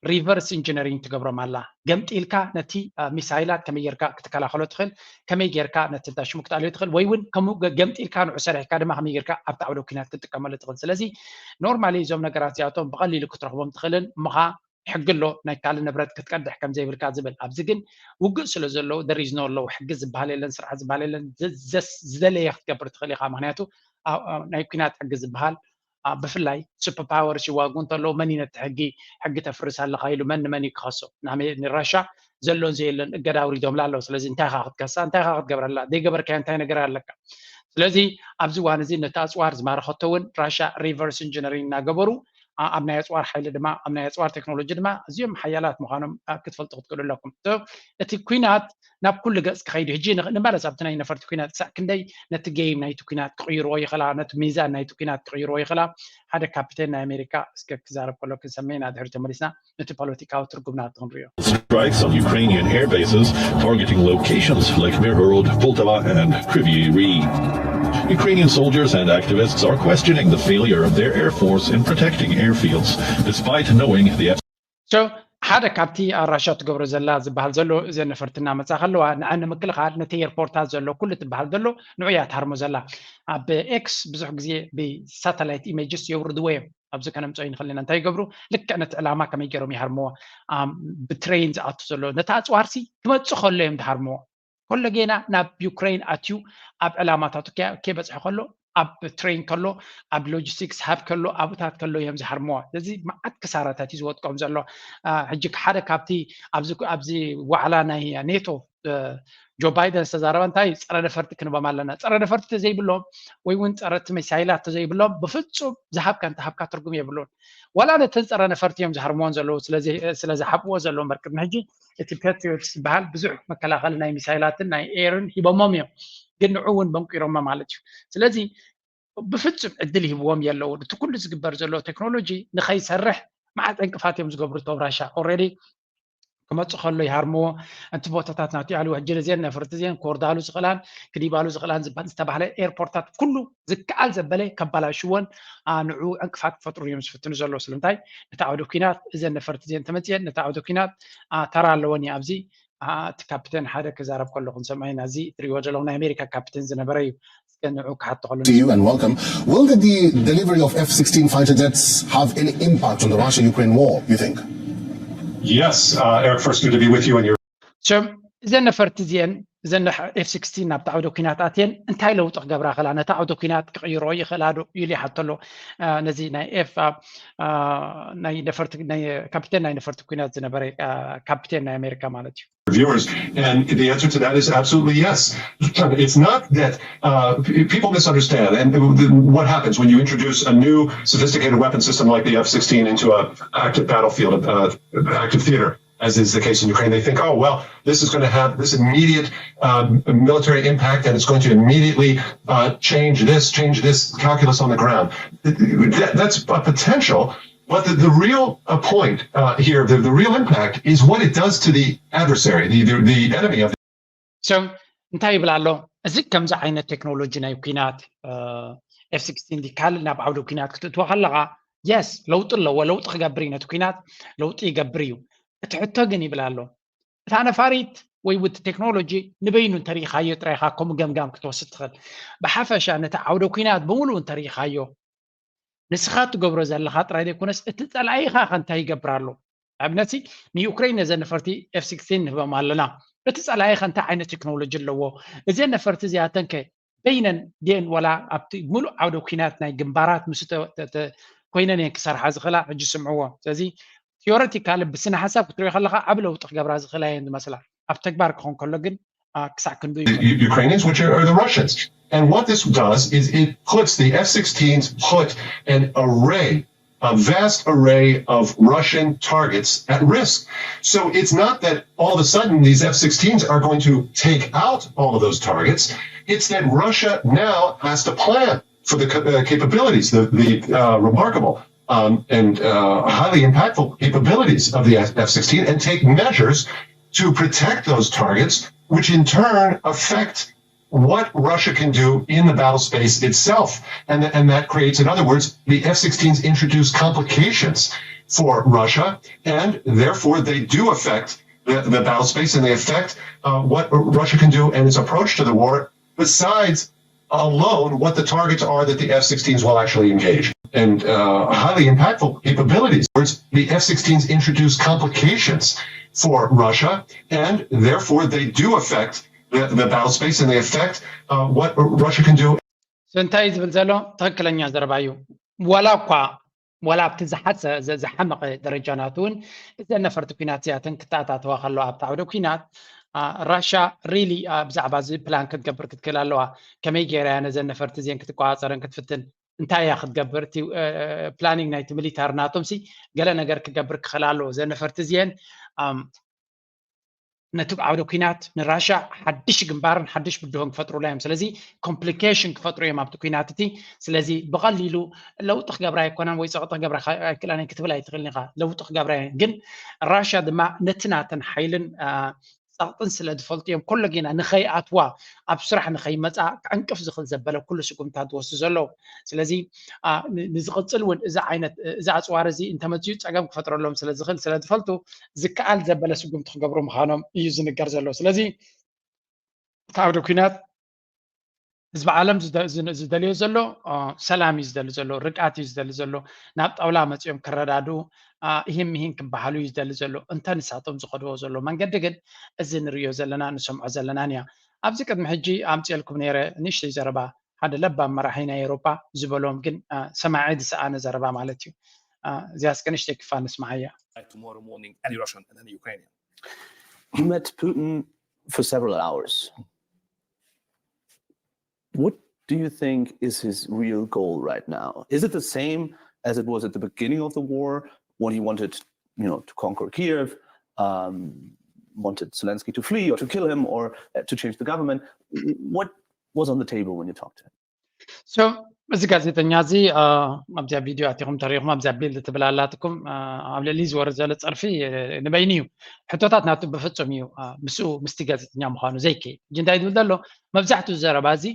ሪቨርስ ኢንጂነሪንግ ትገብሮም ኣላ። ገምጢልካ ነቲ ሚሳይላት ከመይ ጌርካ ክትከላኸሎ ትኽእል፣ ከመይ ጌርካ ነቲ ሽሙ ክትኣልዮ ትኽእል፣ ወይ እውን ከምኡ ገምጢልካ ንዑ ሰሪሕካ ድማ ከመይ ጌርካ ኣብቲ ዓውደ ኩናት ክትጥቀመሉ ትኽእል። ስለዚ ኖርማሊ እዞም ነገራት እዚኣቶም ብቐሊሉ ክትረኽቦም ትኽእልን እሞ ኸዓ ሕጊ ኣሎ ናይ ካልእ ንብረት ክትቀድሕ ከም ዘይብልካ ዝብል። ኣብዚ ግን ውግእ ስለ ዘለዉ there is no law፣ ሕጊ ዝበሃል የለን፣ ስርዓት ዝበሃል የለን። ዝደለየ ክትገብር ትኽእል ኢኻ። ምክንያቱ ናይ ኩናት ሕጊ ዝበሃል ብፍላይ ሱፐር ፓወርስ ይዋግኡ እንተለዉ መን እዩ ነቲ ሕጊ ሕጊ ተፍርስ ኣለኻ ኢሉ መን ንመን እዩ ክኸሶ? ንራሻ ዘሎን ዘየሎን እገዳ ኣውሪዶምላ ኣለዉ። ስለዚ እንታይ ኢኻ ክትከሳ? እንታይ ኢኻ ክትገብረላ? ዘይገበርካዮ እንታይ ነገር ኣለካ? ስለዚ ኣብዚ እዋን እዚ ነቲ ኣፅዋር ዝማረኸቶ እውን ራሻ ሪቨርስ ኢንጂነሪንግ እናገበሩ ኣብ ናይ ኣፅዋር ሓይሊ ድማ ኣብ ናይ ኣፅዋር ቴክኖሎጂ ድማ እዚኦም ሓያላት ምዃኖም ክትፈልጡ ክትክእሉ ኣለኩም። እቲ ኩናት ናብ ኩሉ ገፅ ክኸይዱ ሕጂ ንመለስ ኣብቲ ናይ ነፈርቲ ኩናት ክሳዕ ክንደይ ነቲ ጌም ናይቲ ኩናት ክቕይርዎ ይኽእላ፣ ነቲ ሚዛን ናይቲ ኩናት ክቕይርዎ ይኽእላ። ሓደ ካፕቴን ናይ ኣሜሪካ እስከ ክዛረብ ከሎ ክንሰምዕ ኢና ድሕሪ ተመሊስና ነቲ ፖለቲካዊ ትርጉም ናቱ ክንሪኦ። Strikes on Ukrainian air bases targeting locations like Mirgorod, Poltava and Kryvyi Rih. Ukrainian soldiers and activists are questioning the failure of their air force in protecting airfields, despite knowing the So ሓደ ካብቲ ራሻ ትገብሮ ዘላ ዝበሃል ዘሎ እዘን ነፈርቲ እናመፃ ከለዋ ንዐን ንምክልኻል ነቲ ኤርፖርታት ዘሎ ኩሉ ትበሃል ዘሎ ንዑ እያ ትሃርሞ ዘላ። ኣብ ኤክስ ብዙሕ ግዜ ብሳተላይት ኢሜጅስ የውርድዎ እዮም። ኣብዚ ከነምፅኦ ንኽእል ኢና እንታይ ይገብሩ? ልክዕ ነቲ ዕላማ ከመይ ገይሮም ይሃርምዎ? ብትሬን ዝኣቱ ዘሎ ነቲ ኣፅዋርሲ ክመፅእ ከሎ እዮም ዝሃርምዎ። ከሎ ጌና ናብ ዩክሬን ኣትዩ ኣብ ዕላማታቱ ከበፅሐ ከሎ ኣብ ትሬን ከሎ ኣብ ሎጂስቲክስ ሃብ ከሎ ኣብታት ከሎ እዮም ዝሃርምዎ። ስለዚ መዓት ክሳራታት እዩ ዝወጥቀም ዘሎ። ሕጂ ሓደ ካብቲ ኣብዚ ዋዕላ ናይ ኔቶ ጆ ባይደን ዝተዛረበ እንታይ ጸረ ነፈርቲ ክንቦም ኣለና። ጸረ ነፈርቲ ተዘይብሎም ወይ እውን ጸረ እቲ ሚሳይላት ተዘይብሎም ብፍጹም ዝሃብካ እንተሃብካ ትርጉም የብሉን። ዋላ ነተን ጸረ ነፈርቲ እዮም ዝሃርምዎን ዘለዉ ስለ ዝሃብዎ ዘለዉ እምበር ቅድሚ ሕጂ እቲ ፓትሪዮትስ ዝበሃል ብዙሕ መከላኸሊ ናይ ሚሳይላትን ናይ ኤርን ሂቦሞም እዮም፣ ግን ንዑ እውን በንቂሮሞ ማለት እዩ። ስለዚ ብፍጹም ዕድል ይህብዎም የለውን። እቲ ኩሉ ዝግበር ዘሎ ቴክኖሎጂ ንኸይሰርሕ መዓት ዕንቅፋት እዮም ዝገብሩ እቶም ራሻ። ኦልሬዲ ክመፁ ከሎ ይሃርምዎ። እቲ ቦታታት ናቱ ይኣልዎ። ሕጂ ነዚአን ነፈርቲ እዚአን ክወርዳሉ ዝኽእላን ክዲባሉ ዝኽእላን ዝበሃል ዝተባህለ ኤርፖርታት ኩሉ ዝከኣል ዘበለ ከባላሽዎን ንዑ ዕንቅፋት ክፈጥሩ እዮም ዝፍትኑ ዘለዉ። ስለምንታይ ነቲ ዓውደ ኲናት እዘን ነፈርቲ እዚአን ተመፅየን ነቲ ዓውደ ኲናት ተራ ኣለወን እዩ። ኣብዚ እቲ ካፕቴን ሓደ ክዛረብ ከሎ ክንሰምዖ ኢና። እዚ እትሪእዎ ዘለኹም ናይ ኣሜሪካ ካፕቴን ዝነበረ እዩ። እስከ ንዑ ክሓቶ ከሎ to you and welcome. Will the de- delivery of F sixteen fighter jets have any impact on the Russia-Ukraine war, you think? Yes, uh, Eric, first, good to be with you and your ሸም እዘን ነፈርቲ እዚአን እዘን ኤፍ ሲክስቲን ናብቲ ዓውደ ኲናት ኣትየን እንታይ ለውጢ ክገብራ ይኽእላ? ነቲ ዓውደ ኲናት ክቕይሮ ይኽእላ ዶ ኢሉ ይሓቶ ኣሎ። ነዚ ናይ ኤፍ ናይ ነፈርቲ ናይ ካፕቴን ናይ ነፈርቲ ኲናት ዝነበረ ካፕቴን ናይ ኣሜሪካ ማለት እዩ። Viewers. And the answer to that is absolutely yes. It's not that uh, people misunderstand. And what happens when you introduce a new sophisticated weapon system like the F sixteen into an active battlefield, uh, active theater, as is the case in Ukraine? They think, oh, well, this is going to have this immediate um, military impact, and it's going to immediately uh, change this, change this calculus on the ground. That, that's a potential. But the, the real uh, point uh, here, the, the real impact is what it does to the adversary, the, the, the enemy of so እንታይ ይብል ኣሎ? እዚ ከምዚ ዓይነት ቴክኖሎጂ ናይ ኩናት ኤፍ ሲክስቲን ካልእ ናብ ዓውደ ኩናት ክትእትወ ከለኻ የስ ለውጢ ኣለዎ። ለውጢ ክገብር እዩ፣ ነቲ ኩናት ለውጢ ይገብር እዩ። እቲ ሕቶ ግን ይብል ኣሎ፣ እታ ነፋሪት ወይ ውቲ ቴክኖሎጂ ንበይኑ እንተሪኢኻዮ ጥራይ ኢኻ ከምኡ ገምጋም ክትወስድ ትኽእል። ብሓፈሻ ነቲ ዓውደ ኩናት ብምሉእ እንተሪኢኻዮ ንስኻ ትገብሮ ዘለኻ ጥራይ ዘይኮነስ እቲ ጸላኢኻ ከ እንታይ ይገብር ኣሎ? ኣብነት ንዩክሬን ነዘን ነፈርቲ ኤፍ ሲክስቲን ንህበም ኣለና። እቲ ጸላኢኻ እንታይ ዓይነት ቴክኖሎጂ ኣለዎ? እዘን ነፈርቲ እዚኣተን ከ በይነን ድየን ዋላ ኣብቲ ሙሉእ ዓውደ ኩናት ናይ ግንባራት ምስ ኮይነን እየን ክሰርሓ ዝኽእላ? ሕጂ ስምዕዎ። ስለዚ ቲዮረቲካል ብስነ ሓሳብ ክትሪኦ ከለካ ዓብ ለውጢ ክገብራ ዝኽእላ እየን ዝመስላ። ኣብ ተግባር ክኾን ከሎ ግን ክሳዕ ክንዱ Ukrainians, which are the Russians. And what this does is it puts the F sixteens put an array, a vast array of Russian targets at risk. So it's not that all of a sudden these F sixteens are going to take out all of those targets. It's that Russia now has to plan for the uh, capabilities, the, the uh, remarkable um, and uh, highly impactful capabilities of the F sixteen and take measures to protect those targets, which in turn affect what Russia can do in the battle space itself. And, and that creates, in other words, the F sixteens introduce complications for Russia, and therefore they do affect the, the battle space and they affect uh, what Russia can do and its approach to the war, besides alone what the targets are that the F sixteens will actually engage. And uh, highly impactful capabilities. The F sixteens introduce complications for Russia, and therefore they do affect the, the battle space and they affect uh, what Russia can do. እንታይ ዝብል ዘሎ ትኽክለኛ ዘረባ እዩ። ዋላ እኳ ዋላ ኣብቲ ዝሓፀ ዝሓመቐ ደረጃ ናቱ እውን እዘን ነፈርቲ ኩናት እዚኣተን ክተኣታተዋ ከለዋ ኣብቲ ዓውደ ኩናት ራሻ ሪሊ ብዛዕባ እዚ ፕላን ክትገብር ክትክእል ኣለዋ። ከመይ ገይራ እያ ነዘን ነፈርቲ እዚአን ክትቆፃፀረን ክትፍትን? እንታይ እያ ክትገብር? እቲ ፕላኒንግ ናይቲ ሚሊታር ናቶም ሲ ገለ ነገር ክገብር ክኽእል ኣለዎ። እዘን ነፈርቲ እዚአን ነቲ ዓውደ ኩናት ንራሻ ሓድሽ ግንባርን ሓድሽ ብድሆን ክፈጥሩላ እዮም። ስለዚ ኮምፕሊኬሽን ክፈጥሩ እዮም ኣብቲ ኩናት እቲ። ስለዚ ብቐሊሉ ለውጢ ክገብራ ኣይኮነን ወይ ፀቕጢ ክገብራ ኣይክእላን ክትብል ኣይትኽእልን ኢኻ። ለውጢ ክገብራ እየን ግን ራሻ ድማ ነቲ ናተን ሓይልን ፀቕጥን ስለ ዝፈልጡ እዮም ኮሎ ጌና ንኸይኣትዋ ኣብ ስራሕ ንኸይመፃ ክዕንቅፍ ዝኽእል ዘበለ ኩሉ ስጉምታት ዝወስዱ ዘለዉ። ስለዚ ንዝቕፅል እውን እዚ ዓይነት እዚ ኣፅዋር እዚ እንተመፅኡ ፀገም ክፈጥረሎም ስለ ዝኽእል ስለ ዝፈልጡ ዝከኣል ዘበለ ስጉምቲ ክገብሩ ምዃኖም እዩ ዝንገር ዘሎ። ስለዚ እቲ ዓውደ ኩናት ህዝቢ ዓለም ዝደልዮ ዘሎ ሰላም እዩ ዝደሊ ዘሎ፣ ርግኣት እዩ ዝደሊ ዘሎ። ናብ ጣውላ መፂኦም ክረዳድኡ ኢሂን ምሂን ክበሃሉ እዩ ዝደሊ ዘሎ። እንተ ንሳቶም ዝኸድዎ ዘሎ መንገዲ ግን እዚ ንሪኦ ዘለና ንሰምዖ ዘለናን እያ። ኣብዚ ቅድሚ ሕጂ ኣምፅኤልኩም ነይረ ንእሽተይ ዘረባ ሓደ ለባም መራሒ ናይ ኤውሮጳ ዝበሎም ግን ሰማዒ ዝሰኣነ ዘረባ ማለት እዩ። እዚኣስ ግን ንእሽተይ ክፋል ንስምዓያ። Tomorrow morning, any Russian and any Ukrainian. You met Putin for several hours. What do you think is his real goal right now? Is it the same as it was at the beginning of the war when he wanted, you know, to conquer Kiev, um, wanted Zelensky to flee or to kill him or uh, to change the government? What was on the table when you talked to him? So እዚ ጋዜጠኛ እዚ ኣብዚኣ ቪድዮ ኣቲኹም ተሪኹም ኣብዚኣ ቢልድ ትብል ኣላትኩም ኣብ ልዕሊ ዝወርድ ዘሎ ፀርፊ ንበይኑ እዩ። ሕቶታት ናቱ ብፍፁም እዩ ምስኡ ምስቲ ጋዜጠኛ ምዃኑ ዘይከይድ። ሕጂ እንታይ ዝብል ዘሎ መብዛሕትኡ ዘረባ እዚ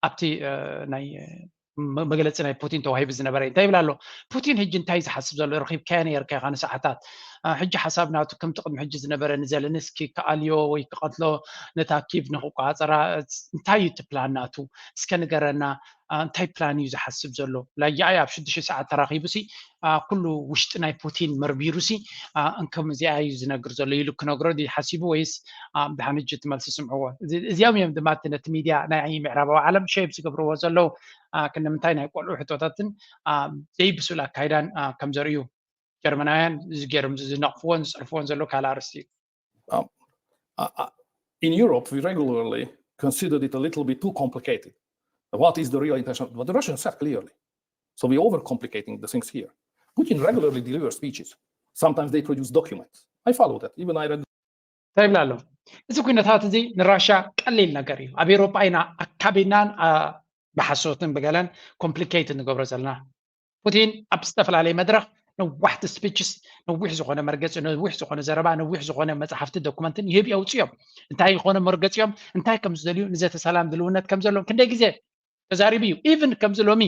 ኣብቲ ናይ መግለፂ ናይ ፑቲን ተዋሂቡ ዝነበረ እንታይ ይብል ኣሎ? ፑቲን ሕጂ እንታይ ዝሓስብ ዘሎ? ረኺብካዮ ነይርካ ኢኻ ንሰዓታት። ሕጂ ሓሳብ ናቱ ከምቲ ቅድሚ ሕጂ ዝነበረ ንዘለንስኪ ክኣልዮ ወይ ክቐትሎ ነታ ኪቭ ንክቆፃፀራ እንታይ እዩ እቲ ፕላን ናቱ? እስከ ንገረና። እንታይ ፕላን እዩ ዝሓስብ ዘሎ? ላያኣይ ኣብ ሽዱሽተ ሰዓት ተራኺቡ ሲ ኩሉ ውሽጢ ናይ ፑቲን መርቢሩ ሲ እንከም እዚኣ እዩ ዝነግር ዘሎ ኢሉ ክነግሮ ድዩ ሓሲቡ ወይስ ብድሓን ሕጂ እቲ መልሲ ስምዕዎ? እዚኦም እዮም ድማ እቲ ነቲ ሚድያ ናይ ምዕራባዊ ዓለም ሸይብ ዝገብርዎ ዘለዉ። ክንምንታይ ናይ ቆልዑ ሕቶታትን ዘይብሱል ኣካይዳን ከም ዘርእዩ ጀርመናውያን እዚ ገይሮም ዝነቕፍዎን ዝፀርፍዎን ዘለዉ ካልእ ኣርእስቲ እዩ። In Europe, we regularly considered it a little bit too complicated. What is the real intention? But the Russians said clearly. So we're overcomplicating the things here. Putin regularly delivers speeches. Sometimes they produce documents. I follow that. Even I read. እንታይ ይብላ ኣሎ? እዚ ኩነታት እዚ ንራሻ ቀሊል ነገር እዩ። ኣብ ኤውሮጳ ኢና ኣካቢድናን ብሓሶትን ብገለን ኮምፕሊኬት ንገብሮ ዘለና። ፑቲን ኣብ ዝተፈላለየ መድረኽ ነዋሕቲ ስፒችስ፣ ነዊሕ ዝኾነ መርገፂ፣ ነዊሕ ዝኾነ ዘረባ፣ ነዊሕ ዝኾነ መፅሓፍቲ ዶኩመንትን ይህብ የውፅኦም። እንታይ ዝኾነ መርገፂኦም፣ እንታይ ከም ዝደልዩ፣ ንዘተ ሰላም ድልውነት ከም ዘለዎም ክንደይ ግዜ ተዛሪቡ እዩ። ኢቭን ከምዚ ሎሚ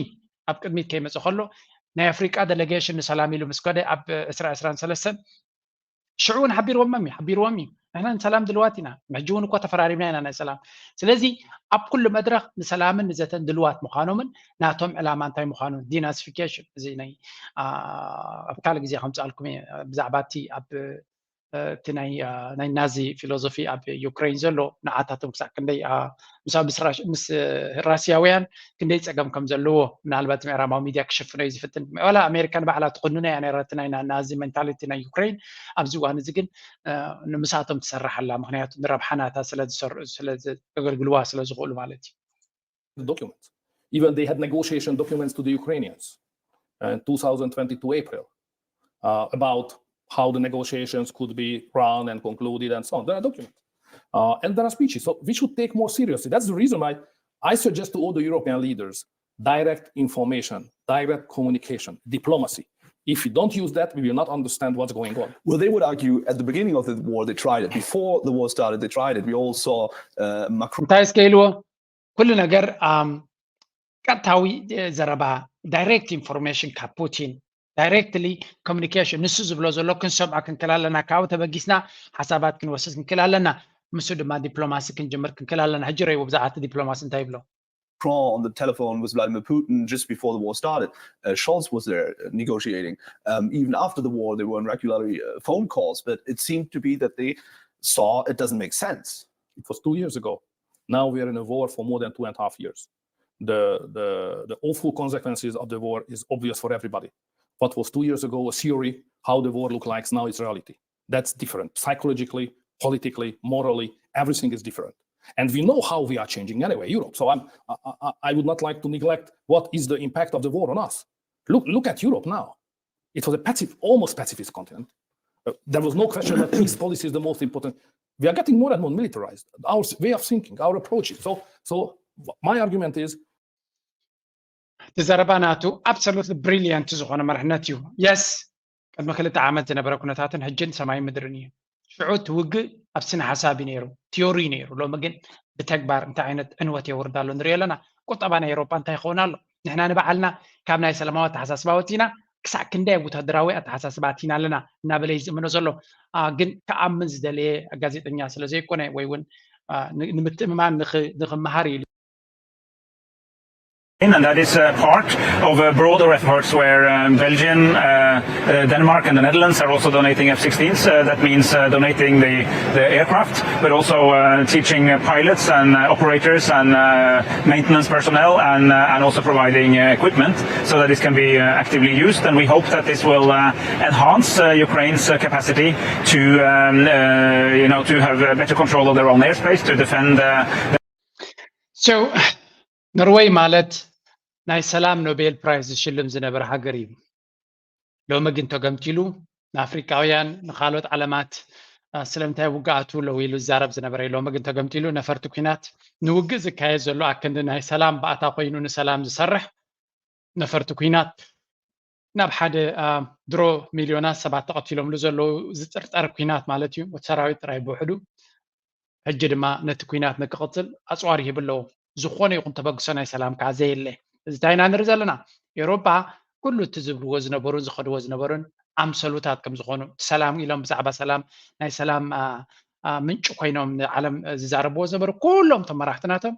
ኣብ ቅድሚት ከይመፀ ከሎ ናይ ኣፍሪቃ ዴሌጌሽን ንሰላም ኢሉ ምስ ከደ ኣብ ዕስራ ዕስራን ሰለስተን ሽዑ እውን ሓቢርዎም እዩ ሓቢርዎም እዩ ንሕና ንሰላም ድልዋት ኢና። ሕጂ እውን እኮ ተፈራሪምና ኢና ናይ ሰላም። ስለዚ ኣብ ኩሉ መድረክ ንሰላምን ንዘተን ድልዋት ምዃኖምን ናቶም ዕላማ እንታይ ምዃኑ ዲናሲፊኬሽን እዚ ናይ ኣብ ካልእ ግዜ ከምፅኣልኩም እየ ብዛዕባ እቲ ኣብ እቲ ናይ ናይ ናዚ ፊሎዞፊ ኣብ ዩክሬን ዘሎ ንዓታቶም ክሳዕ ክንደይ ምስ ራስያውያን ክንደይ ፀገም ከም ዘለዎ ምናልባት ምዕራባዊ ሚድያ ክሽፍኖ እዩ ዝፍትን። ዋላ ኣሜሪካ ንባዕላ ትኹንኖ እያ ነይራ እቲ ናይ ናዚ ሜንታሊቲ ናይ ዩክሬን። ኣብዚ እዋን እዚ ግን ንምሳቶም ትሰርሕ ኣላ፣ ምክንያቱ ንረብሓ ናታ ስለ ዝሰርሑ ስለ ዘገልግልዋ ስለ ዝኽእሉ ማለት እዩ። Document. Even they had negotiation documents to the Ukrainians in two thousand twenty-two April uh, about how the negotiations could be run and concluded and so on. There are documents uh, and there are speeches. So we should take more seriously. That's the reason why I suggest to all the European leaders direct information, direct communication, diplomacy. If you don't use that, we will not understand what's going on. Well, they would argue at the beginning of the war they tried it. Before the war started, they tried it. We all saw uh, Macron. እንታይ እስከ ኢልዎ ኩሉ ነገር ቀጥታዊ ዘረባ ዳይሬክት ኢንፎርሜሽን ካብ ፑቲን ዳይሬክትሊ ኮሚኒኬሽን ንሱ ዝብሎ ዘሎ ክንሰምዖ ክንክል ኣለና። ካብኡ ተበጊስና ሓሳባት ክንወስድ ክንክል ኣለና። ምስኡ ድማ ዲፕሎማሲ ክንጅምር ክንክል ኣለና። ሕጂ ረይዎ ብዛዕባ እቲ ዲፕሎማሲ እንታይ ይብሎ? Macron on the telephone with Vladimir Putin just before the war started. Uh, Scholz was there uh, negotiating. Um, even after the war, they were on regularly uh, phone calls, but it seemed to be that they saw it doesn't make sense. It was two years ago. Now we are in a war for more than two and a half years. The, the, the awful consequences of the war is obvious for everybody. What was two years ago a theory, how the war looks like now is reality. That's different. Psychologically, politically, morally, everything is different. And we know how we are changing anyway, Europe. So I'm, I, I would not like to neglect what is the impact of the war on us. Look, look at Europe now. It was a pacif, almost pacifist continent. Uh, there was no question that peace policy is the most important. We are getting more and more militarized. Our way of thinking, our approaches. So, so my argument is እቲ ዘረባ ናቱ ኣብሶሉት ብሪሊየንት ዝኾነ መርሕነት እዩ። የስ ቅድሚ ክልተ ዓመት ዝነበረ ኩነታትን ሕጅን ሰማይ ምድርን እዩ። ሽዑ እቲ ውግእ ኣብ ስነ ሓሳብ እዩ ነይሩ፣ ቲዮሪ እዩ ነይሩ። ሎሚ ግን ብተግባር እንታይ ዓይነት ዕንወት የውርድ ኣሎ ንሪኦ ኣለና። ቁጠባ ናይ ኤውሮጳ እንታይ ይኸውን ኣሎ? ንሕና ንባዕልና ካብ ናይ ሰላማዊ ኣተሓሳስባ ወፂና ክሳዕ ክንደይ ወታደራዊ ኣተሓሳስባ ኣቲና ኣለና እናበለ እዩ ዝእምኖ ዘሎ። ግን ክኣምን ዝደለየ ጋዜጠኛ ስለ ዘይኮነ ወይ እውን ንምትእምማን ንክመሃር ኢሉ And that is uh, part of uh, broader efforts where um, Belgium, uh, uh, Denmark, and the Netherlands are also donating F sixteens. Uh, that means uh, donating the, the aircraft, but also uh, teaching uh, pilots and uh, operators and uh, maintenance personnel, and, uh, and also providing uh, equipment so that this can be uh, actively used. And we hope that this will uh, enhance uh, Ukraine's uh, capacity to, um, uh, you know, to have uh, better control of their own airspace, to defend uh, So ኖርወይ ማለት ናይ ሰላም ኖቤል ፕራይዝ ዝሽልም ዝነበረ ሃገር እዩ። ሎሚ ግን ተገምጢሉ ንኣፍሪቃውያን ንካልኦት ዓለማት ስለምንታይ ውግኣቱ ለው ኢሉ ዝዛረብ ዝነበረ እዩ። ሎሚ ግን ተገምጢሉ ነፈርቲ ኲናት ንውግእ ዝካየድ ዘሎ ኣክንዲ ናይ ሰላም ባእታ ኮይኑ ንሰላም ዝሰርሕ ነፈርቲ ኲናት ናብ ሓደ ድሮ ሚልዮናት ሰባት ተቐቲሎምሉ ዘለዉ ዝጥርጠር ኲናት ማለት እዩ። እቲ ሰራዊት ጥራይ ብውሕዱ ሕጂ ድማ ነቲ ኲናት ንክቕፅል ኣፅዋር ይህብ ኣለዎ። ዝኾነ ይኹን ተበግሶ ናይ ሰላም ከዓ ዘየለ እዚ እንታይ ኢና ንርኢ ዘለና? ኤውሮጳ ኩሉ እቲ ዝብልዎ ዝነበሩን ዝኸድዎ ዝነበሩን ኣምሰሉታት ከም ዝኾኑ እቲ ሰላም ኢሎም ብዛዕባ ሰላም ናይ ሰላም ምንጪ ኮይኖም ንዓለም ዝዛረብዎ ዝነበሩ ኩሎም እቶም መራሕቲ ናቶም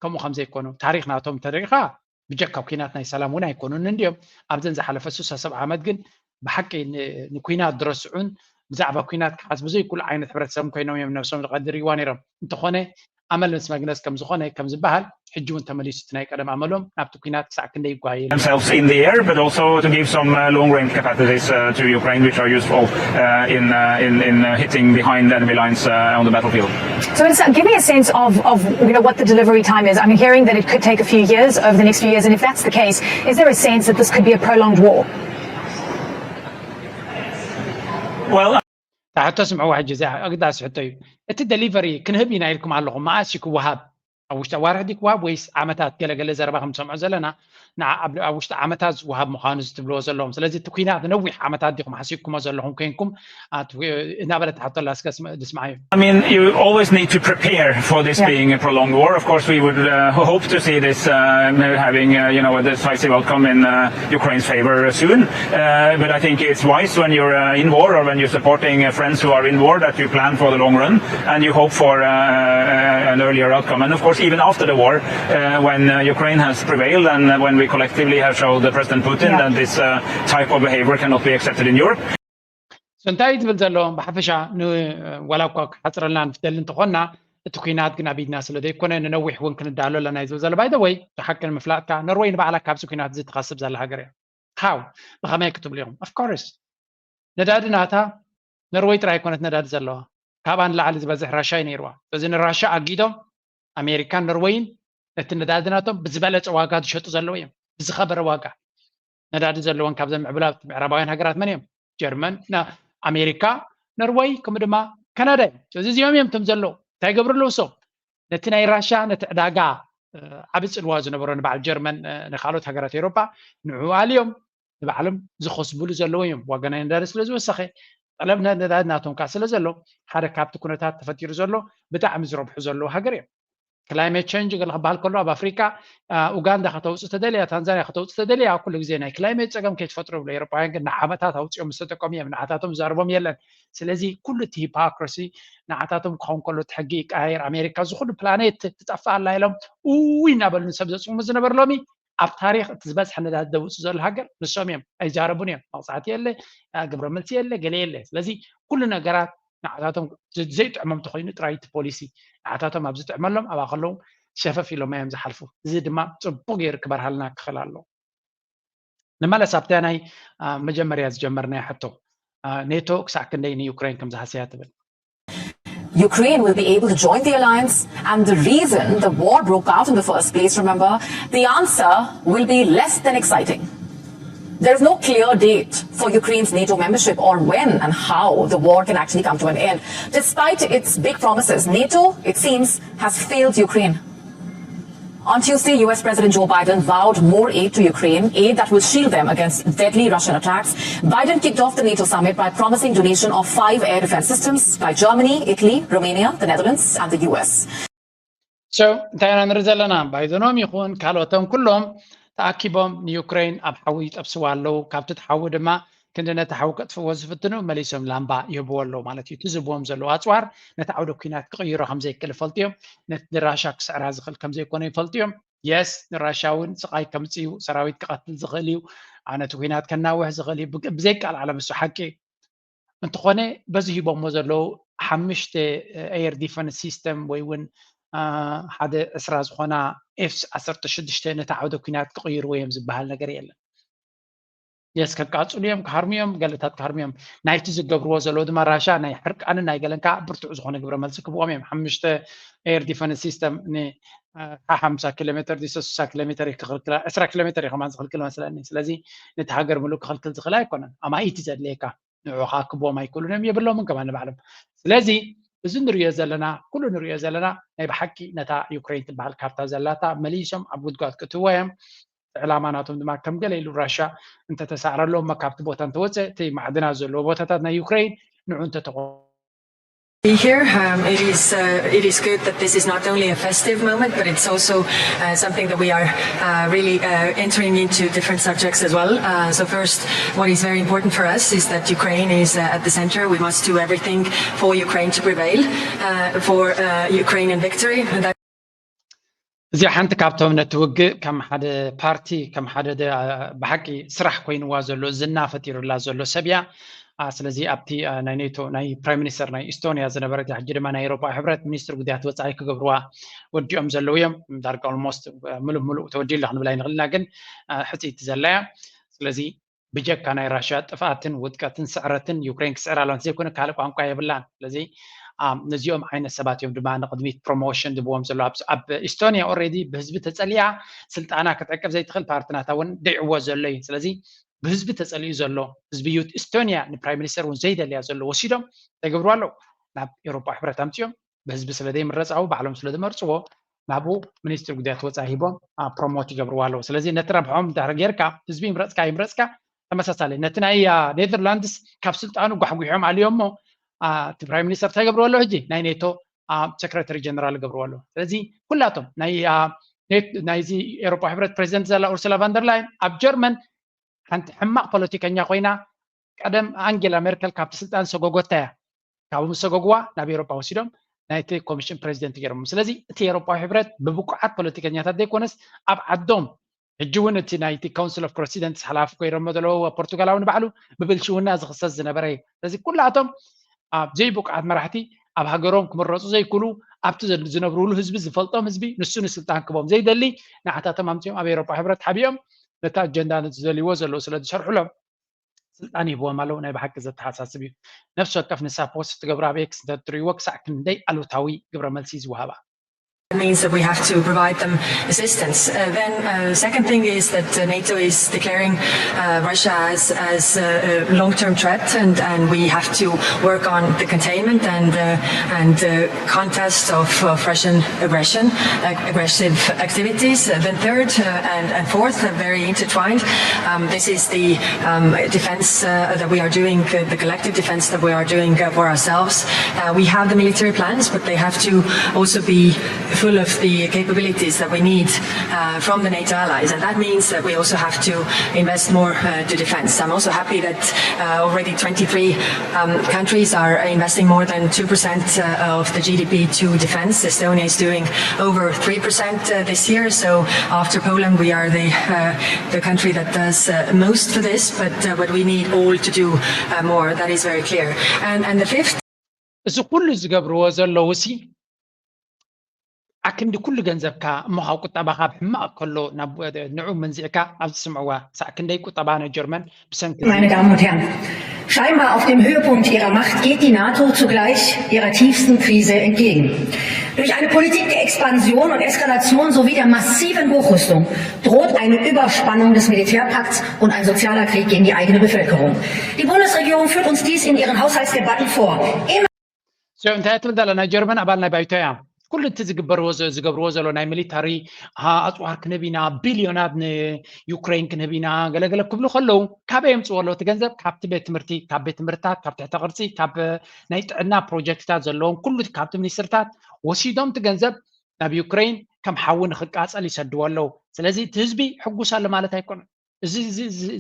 ከምኡ ከም ዘይኮኑ ታሪኽ ናቶም ተሪእኻ ብጀካ ኲናት ናይ ሰላም እውን ኣይኮኑን እንዲዮም። ኣብዘን ዝሓለፈ ሱሳ ሰብ ዓመት ግን ብሓቂ ንኲናት ዝረስዑን ብዛዕባ ኲናት ክሓስቡ ዘይክእሉ ዓይነት ሕብረተሰብ ኮይኖም እዮም ነብሶም ዝቐድርዋ ነይሮም። እንተኾነ ኣመል ምስ መግነዝ ከም ዝኾነ ከም ዝበሃል ሕጂ እውን ተመሊሱ እቲ ናይ ቀደም ኣመሎም ናብቲ ኲናት ክሳዕ ክንደይ ይጓየ themselves in the air, but also to give some uh, long-range capacities uh, to Ukraine, which are useful uh, in, uh, in, in uh, hitting behind enemy lines uh, on the battlefield. So, Minister, give me a sense of, of you know, what the delivery time is. I'm hearing that it could take a few years, over the next few years, and if that's the case, is there a sense that this could be a prolonged war? Well, ሕቶ ስምዕዋ ሕጂ እዚኣ ኣግዳሲ ሕቶ እዩ። እቲ ደሊቨሪ ክንህብ ኢና ኢልኩም ኣለኹም፣ መኣስ እዩ ክወሃብ? ኣብ ውሽጢ ኣዋርሕ ድዩ ክወሃብ ወይስ ዓመታት? ገለገለ ዘረባ ከም ትሰምዑ ዘለና ንዓ ኣብ ውሽጢ ዓመታት ዝወሃብ ምዃኑ እዚ ትብልዎ ዘለኹም። ስለዚ እቲ ኲናት ነዊሕ ዓመታት ዲኹም ሓሲብኩሞ ዘለኹም ኮይንኩም እናበለት ትሓቶ ኣላ። እስከ ድስምዓዮ። I mean, you always need to prepare for this yeah. being a prolonged war. Of course, we would uh, hope to see this uh, having, uh, you know, a decisive outcome in uh, Ukraine's favor soon. Uh, but I think it's wise when you're uh, in war or when you're supporting uh, friends who are in war that you plan for the long run and you hope for uh, an earlier outcome. And of course, even after the war, uh, when uh, Ukraine has prevailed and uh, when we collectively have showed President Putin yeah. that this uh, type of behavior cannot be accepted in Europe. እንታይ እዩ ዝብል ዘሎ? ብሓፈሻ ዋላ እኳ ክሓፅረልና ንፍተል እንተኾንና፣ እቲ ኲናት ግን ኣብ ኢድና ስለ ዘይኮነ ንነዊሕ እውን ክንዳሎ ኣለና እዩ ዝብል ዘሎ። ባይ ዘ ወይ ሓቂ ንምፍላጥካ፣ ኖርወይ ንባዕላ ካብዚ ኲናት እዚ ትኸስብ ዘላ ሃገር እያ። ሃው ብኸመይ ክትብሉ ኢኹም? ኦፍኮርስ ነዳዲ ናታ ኖርወይ ጥራይ ኣይኮነት ነዳዲ ዘለዋ፣ ካብኣ ንላዕሊ ዝበዝሕ ራሻ እዩ ነይርዋ። ስለዚ ንራሻ ኣጊዶም ኣሜሪካን ኖርወይን ነቲ ነዳዲ ናቶም ብዝበለፀ ዋጋ ዝሸጡ ዘለዉ እዮም። ብዝኸበረ ዋጋ ነዳዲ ዘለወን ካብዘን ምዕቡላት ምዕራባውያን ሃገራት መን እዮም? ጀርመን፣ ኣሜሪካ፣ ኖርወይ ከምኡ ድማ ካናዳ እዮም። ስለዚ እዚኦም እዮም እቶም ዘለዉ። እንታይ ይገብሩ ኣለዉ እሶም? ነቲ ናይ ራሻ ነቲ ዕዳጋ ዓቢ ፅልዋ ዝነበሮ ንበዓል ጀርመን ንካልኦት ሃገራት ኤውሮጳ ንዕኡ ኣልዮም ንባዕሎም ዝኸስቡሉ ዘለዉ እዮም። ዋጋ ናይ ነዳዲ ስለ ዝወሰኸ ጠለብ ነዳዲ ናቶም ከዓ ስለ ዘሎ ሓደ ካብቲ ኩነታት ተፈጢሩ ዘሎ ብጣዕሚ ዝረብሑ ዘለዉ ሃገር እዮም። ክላይሜት ቸንጅ ገለ ክበሃል ከሎ ኣብ ኣፍሪካ ኡጋንዳ ከተውፅእ ተደልያ፣ ታንዛንያ ከተውፅእ ተደልያ ኩሉ ግዜ ናይ ክላይሜት ፀገም ከይትፈጥሩ ብሎ ኤሮጳውያን ግን ንዓመታት ኣውፅኦም ዝተጠቀሙ እዮም። ንዓታቶም ዝዛርቦም የለን። ስለዚ ኩሉ እቲ ሂፖክራሲ ንዓታቶም ክኸውን ከሎ እቲ ሕጊ ይቀያየር፣ ኣሜሪካ እዚ ኩሉ ፕላኔት ትጠፍእ ኣላ ኢሎም ኡይ እናበሉ ንሰብ ዘፅሙ ዝነበር ሎሚ ኣብ ታሪክ እቲ ዝበዝሐ ነዳዲ ደውፅ ዘሎ ሃገር ንሶም እዮም። ኣይዛረቡን እዮም። መቕፃዕቲ የለ፣ ግብረ መልሲ የለ፣ ገለ የለ። ስለዚ ኩሉ ነገራት ንዓታቶም ዘይጥዕሞም ተኮይኑ ጥራይ እቲ ፖሊሲ ንዓታቶም ኣብ ዝጥዕመሎም ኣብኣ ከለዉ ሸፈፍ ኢሎም እዮም ዝሓልፉ። እዚ ድማ ፅቡቅ ገይሩ ክበርሃልና ክኽእል ኣለዎ። ንመለስ ኣብታ ናይ መጀመርያ ዝጀመርናዮ ሕቶ፣ ኔቶ ክሳዕ ክንደይ ንዩክሬን ከም ዝሃሰያ ትብል? Ukraine will be able to join the alliance, and the reason the war broke out in the first place, remember, the answer will be less than exciting. There is no clear date for Ukraine's NATO membership or when and how the war can actually come to an end. Despite its big promises, NATO, it seems, has failed Ukraine. On Tuesday, U S President Joe Biden vowed more aid to Ukraine, aid that will shield them against deadly Russian attacks. Biden kicked off the NATO summit by promising donation of five air defense systems by Germany, Italy, Romania, the Netherlands, and the U S. So እንታይ ኢና ንርኢ ዘለና? ባይደኖም ይኹን ካልኦቶም ኩሎም ተኣኪቦም ንዩክሬን ኣብ ሓዊ ይጠብስዋ ኣለዉ። ካብቲ ሓዊ ድማ ክንዲ ነቲ ሓዊ ከጥፍዎ ዝፍትኑ መሊሶም ላምባ ይህብዎ ኣለዉ ማለት እዩ። እቲ ዝህብዎም ዘለዉ ኣፅዋር ነቲ ዓውደ ኲናት ክቕይሮ ከም ዘይክእል ይፈልጡ እዮም። ነቲ ንራሻ ክስዕራ ዝኽእል ከም ዘይኮነ ይፈልጡ እዮም። የስ ንራሻ እውን ስቓይ ከምፅእ እዩ። ሰራዊት ክቐትል ዝኽእል እዩ። ነቲ ኲናት ከናውሕ ዝኽእል እዩ። ብዘይቃል ዓለም እሱ ሓቂ እዩ። እንተኾነ በዚ ሂቦሞ ዘለዉ ሓምሽተ ኤር ዲፈንስ ሲስተም ወይ እውን ሓደ ዕስራ ዝኾና ኤፍ ዓሰርተ ሽዱሽተ ነቲ ዓውደ ኲናት ክቕይርዎ እዮም ዝበሃል ነገር የለን። የስ ከቃፅሉ እዮም፣ ክሃርሙ እዮም፣ ገለታት ክሃርሙ እዮም። ናይቲ ዝገብርዎ ዘለዉ ድማ ራሻ ናይ ሕርቃንን ናይ ገለን ከዓ ብርቱዕ ዝኾነ ግብረ መልሲ ክብኦም እዮም። ሓምሽተ ኤር ዲፈንስ ሲስተም ንሓምሳ ኪሎ ሜትር ድስተ ስሳ ኪሎ ሜትር ክኽልክላ፣ ዕስራ ኪሎ ሜትር እዩ ከማን ዝኽልክል መስለኒ። ስለዚ ነቲ ሃገር ምሉእ ክኽልክል ዝኽእል ኣይኮነን። ኣማኢት እዩ ዘድልየካ። ንዑ ከዓ ክብዎም ኣይክእሉን እዮም፣ የብሎምን ከማን ንባዕሎም። ስለዚ እዚ ንሪኦ ዘለና ኩሉ ንሪኦ ዘለና ናይ ብሓቂ ነታ ዩክሬን ትበሃል ካርታ ዘላታ መሊሶም ኣብ ጉድጓድ ክትህዋ እዮም። ዕላማ ናቶም ድማ ከም ገለ ኢሉ ራሻ እንተተሳዕረሎም እሞ ካብቲ ቦታ እንተወፀ እቲ ማዕድናት ዘለዎ ቦታታት ናይ ዩክሬን ንዑ እንተተቆ Be here. Um, it is uh, it is good that this is not only a festive moment, but it's also uh, something that we are uh, really uh, entering into different subjects as well. Uh, so first, what is very important for us is that Ukraine is uh, at the center. We must do everything for Ukraine to prevail, uh, for uh, Ukrainian victory. And that እዚኣ ሓንቲ ካብቶም ነቲ ውግእ ከም ሓደ ፓርቲ ከም ሓደ ብሓቂ ስራሕ ኮይንዋ ዘሎ ዝና ፈጢሩላ ዘሎ ሰብ እያ። ስለዚ ኣብቲ ናይ ኔቶ ናይ ፕራይም ሚኒስተር ናይ ኢስቶንያ ዝነበረት ሕጂ ድማ ናይ ኤሮፓ ሕብረት ሚኒስትር ጉዳያት ወፃኢ ክገብርዋ ወዲኦም ዘለዉ እዮም። ዳርጋ ኦልሞስት ምሉእ ምሉእ ተወዲኡ ኣሎ ክንብል ኣይንኽእል ኢና፣ ግን ሕፅይቲ ዘላ እያ። ስለዚ ብጀካ ናይ ራሽያ ጥፍኣትን ውድቀትን ስዕረትን ዩክሬን ክስዕር ኣለዋ እንተዘይኮነ ካልእ ቋንቋ የብላን። ስለዚ ነዚኦም ዓይነት ሰባት እዮም ድማ ንቕድሚት ፕሮሞሽን ዝብዎም ዘሎ። ኣብ ኢስቶንያ ኦልሬዲ ብህዝቢ ተፀሊኣ ስልጣና ክትዕቅብ ዘይትኽእል ፓርቲ ናታ እውን ደዒዎ ዘሎ እዩ። ስለዚ ብህዝቢ ተፀሊኡ ዘሎ ህዝቢ ዩት ኢስቶንያ ንፕራይም ሚኒስተር እውን ዘይደልያ ዘሎ ወሲዶም እንታይ ገብሩ ኣለዉ? ናብ ኤውሮፓ ሕብረት ኣምፅኦም ብህዝቢ ስለ ዘይምረፃው ባዕሎም ስለ ዝመርፅዎ ናብኡ ሚኒስትሪ ጉዳያት ወፃኢ ሂቦም ፕሮሞት ይገብርዋ ኣለዉ። ስለዚ ነቲ ረብሖም ድሕሪ ጌርካ ህዝቢ ይምረፅካ ይምረፅካ ተመሳሳሊ ነቲ ናይ ኔዘርላንድስ ካብ ስልጣኑ ጓሕጒሖም ኣልዮሞ እቲ ፕራይም ሚኒስተር እንታይ ገብርዎ ኣለዉ ሕጂ ናይ ኔቶ ሴክረታሪ ጀነራል ገብርዎ ኣለዉ። ስለዚ ኩላቶም ናይዚ ኤሮፓ ሕብረት ፕሬዚደንት ዘላ ኡርሱላ ቫንደርላይን ኣብ ጀርመን ሓንቲ ሕማቕ ፖለቲከኛ ኮይና ቀደም ኣንጌላ ሜርከል ካብቲ ስልጣን ሰጎጎታ እያ። ካብኡ ምስ ሰጎግዋ ናብ ኤሮፓ ወሲዶም ናይቲ ኮሚሽን ፕሬዚደንት ገይሮም። ስለዚ እቲ ኤሮፓዊ ሕብረት ብብቁዓት ፖለቲከኛታት ዘይኮነስ ኣብ ዓዶም ሕጂ እውን እቲ ናይቲ ካውንስል ኦፍ ፕሬዚደንትስ ሓላፊ ኮይሮሞ ዘለዉ ፖርቱጋላዊ ንባዕሉ ብብልሽውና ዝኽሰስ ዝነበረ እዩ። ስለዚ ኩላቶም ኣብ ዘይብቁዓት መራሕቲ ኣብ ሃገሮም ክምረፁ ዘይክእሉ ኣብቲ ዝነብሩሉ ህዝቢ ዝፈልጦም ህዝቢ ንሱ ንስልጣን ክቦም ዘይደሊ ንዓታቶም ኣምፅኦም ኣብ ኤሮፓ ሕብረት ሓቢኦም ነቲ ኣጀንዳ ነቲ ዝደልይዎ ዘለዉ ስለ ዝሰርሑሎም ስልጣን ይህብዎም ኣለዉ። ናይ ብሓቂ ዘተሓሳስብ እዩ። ነፍሲ ወከፍ ንሳ ፖስት ትገብሮ ኣብ ኤክስ እንተትርእይዎ ክሳዕ ክንደይ ኣሉታዊ ግብረ መልሲ እዩ ዝወሃባ። That means that we have to provide them assistance. Uh, then, uh, second thing is that uh, NATO is declaring uh, Russia as, as a long-term threat, and, and we have to work on the containment and uh, and uh, contest of, of Russian aggression, uh, aggressive activities. Uh, then third uh, and, and fourth, uh, very intertwined, um, this is the um, defense uh, that we are doing, uh, the collective defense that we are doing uh, for ourselves. Uh, we have the military plans, but they have to also be full of the capabilities that we need uh, from the NATO allies. And that means that we also have to invest more uh, to defense. I'm also happy that uh, already twenty-three um, countries are investing more than two percent uh, of the G D P to defense. Estonia is doing over three percent uh, this year. So after Poland, we are the, uh, the country that does uh, most for this, but, uh, but we need all to do uh, more. That is very clear. And, and the fifth እዚ ኩሉ ዝገብርዎ ዘለዉ ሲ ኣክንዲ ኩሉ ገንዘብካ እሞ ካብ ቁጠባካ ኣብ ሕማቕ ከሎ ንዑ መንዚዕካ ኣብዚ ስምዕዋ ሳዕ ክንደይ ቁጠባ ናይ ጀርመን ብሰንኪ Meine Damen und Herren, scheinbar auf dem Höhepunkt ihrer Macht geht die NATO zugleich ihrer tiefsten Krise entgegen. Durch eine Politik der Expansion und Eskalation sowie der massiven Hochrüstung droht eine Überspannung des Militärpakts und ein sozialer Krieg gegen die eigene Bevölkerung. Die Bundesregierung führt uns dies in ihren Haushaltsdebatten vor. Immer እንታይ ትብል ዘላ ናይ ጀርመን ኣባል ናይ ባይቶ እያ። ኩሉ እቲ ዝግበርዎ ዝገብርዎ ዘሎ ናይ ሚሊታሪ ኣፅዋር ክንህብ ኢና፣ ቢልዮናት ንዩክሬን ክንህብ ኢና ገለገለ ክብሉ ከለዉ ካበይ የምፅዎ ኣለዉ እቲ ገንዘብ? ካብቲ ቤት ትምህርቲ፣ ካብ ቤት ትምህርትታት፣ ካብ ትሕተ ቅርፂ፣ ካብ ናይ ጥዕና ፕሮጀክትታት ዘለዎም ኩሉ ካብቲ ሚኒስትርታት ወሲዶም እቲ ገንዘብ ናብ ዩክሬን ከም ሓዊ ንክቃፀል ይሰድዎ ኣለዉ። ስለዚ እቲ ህዝቢ ሕጉስ ኣሎ ማለት ኣይኮነን። እዚ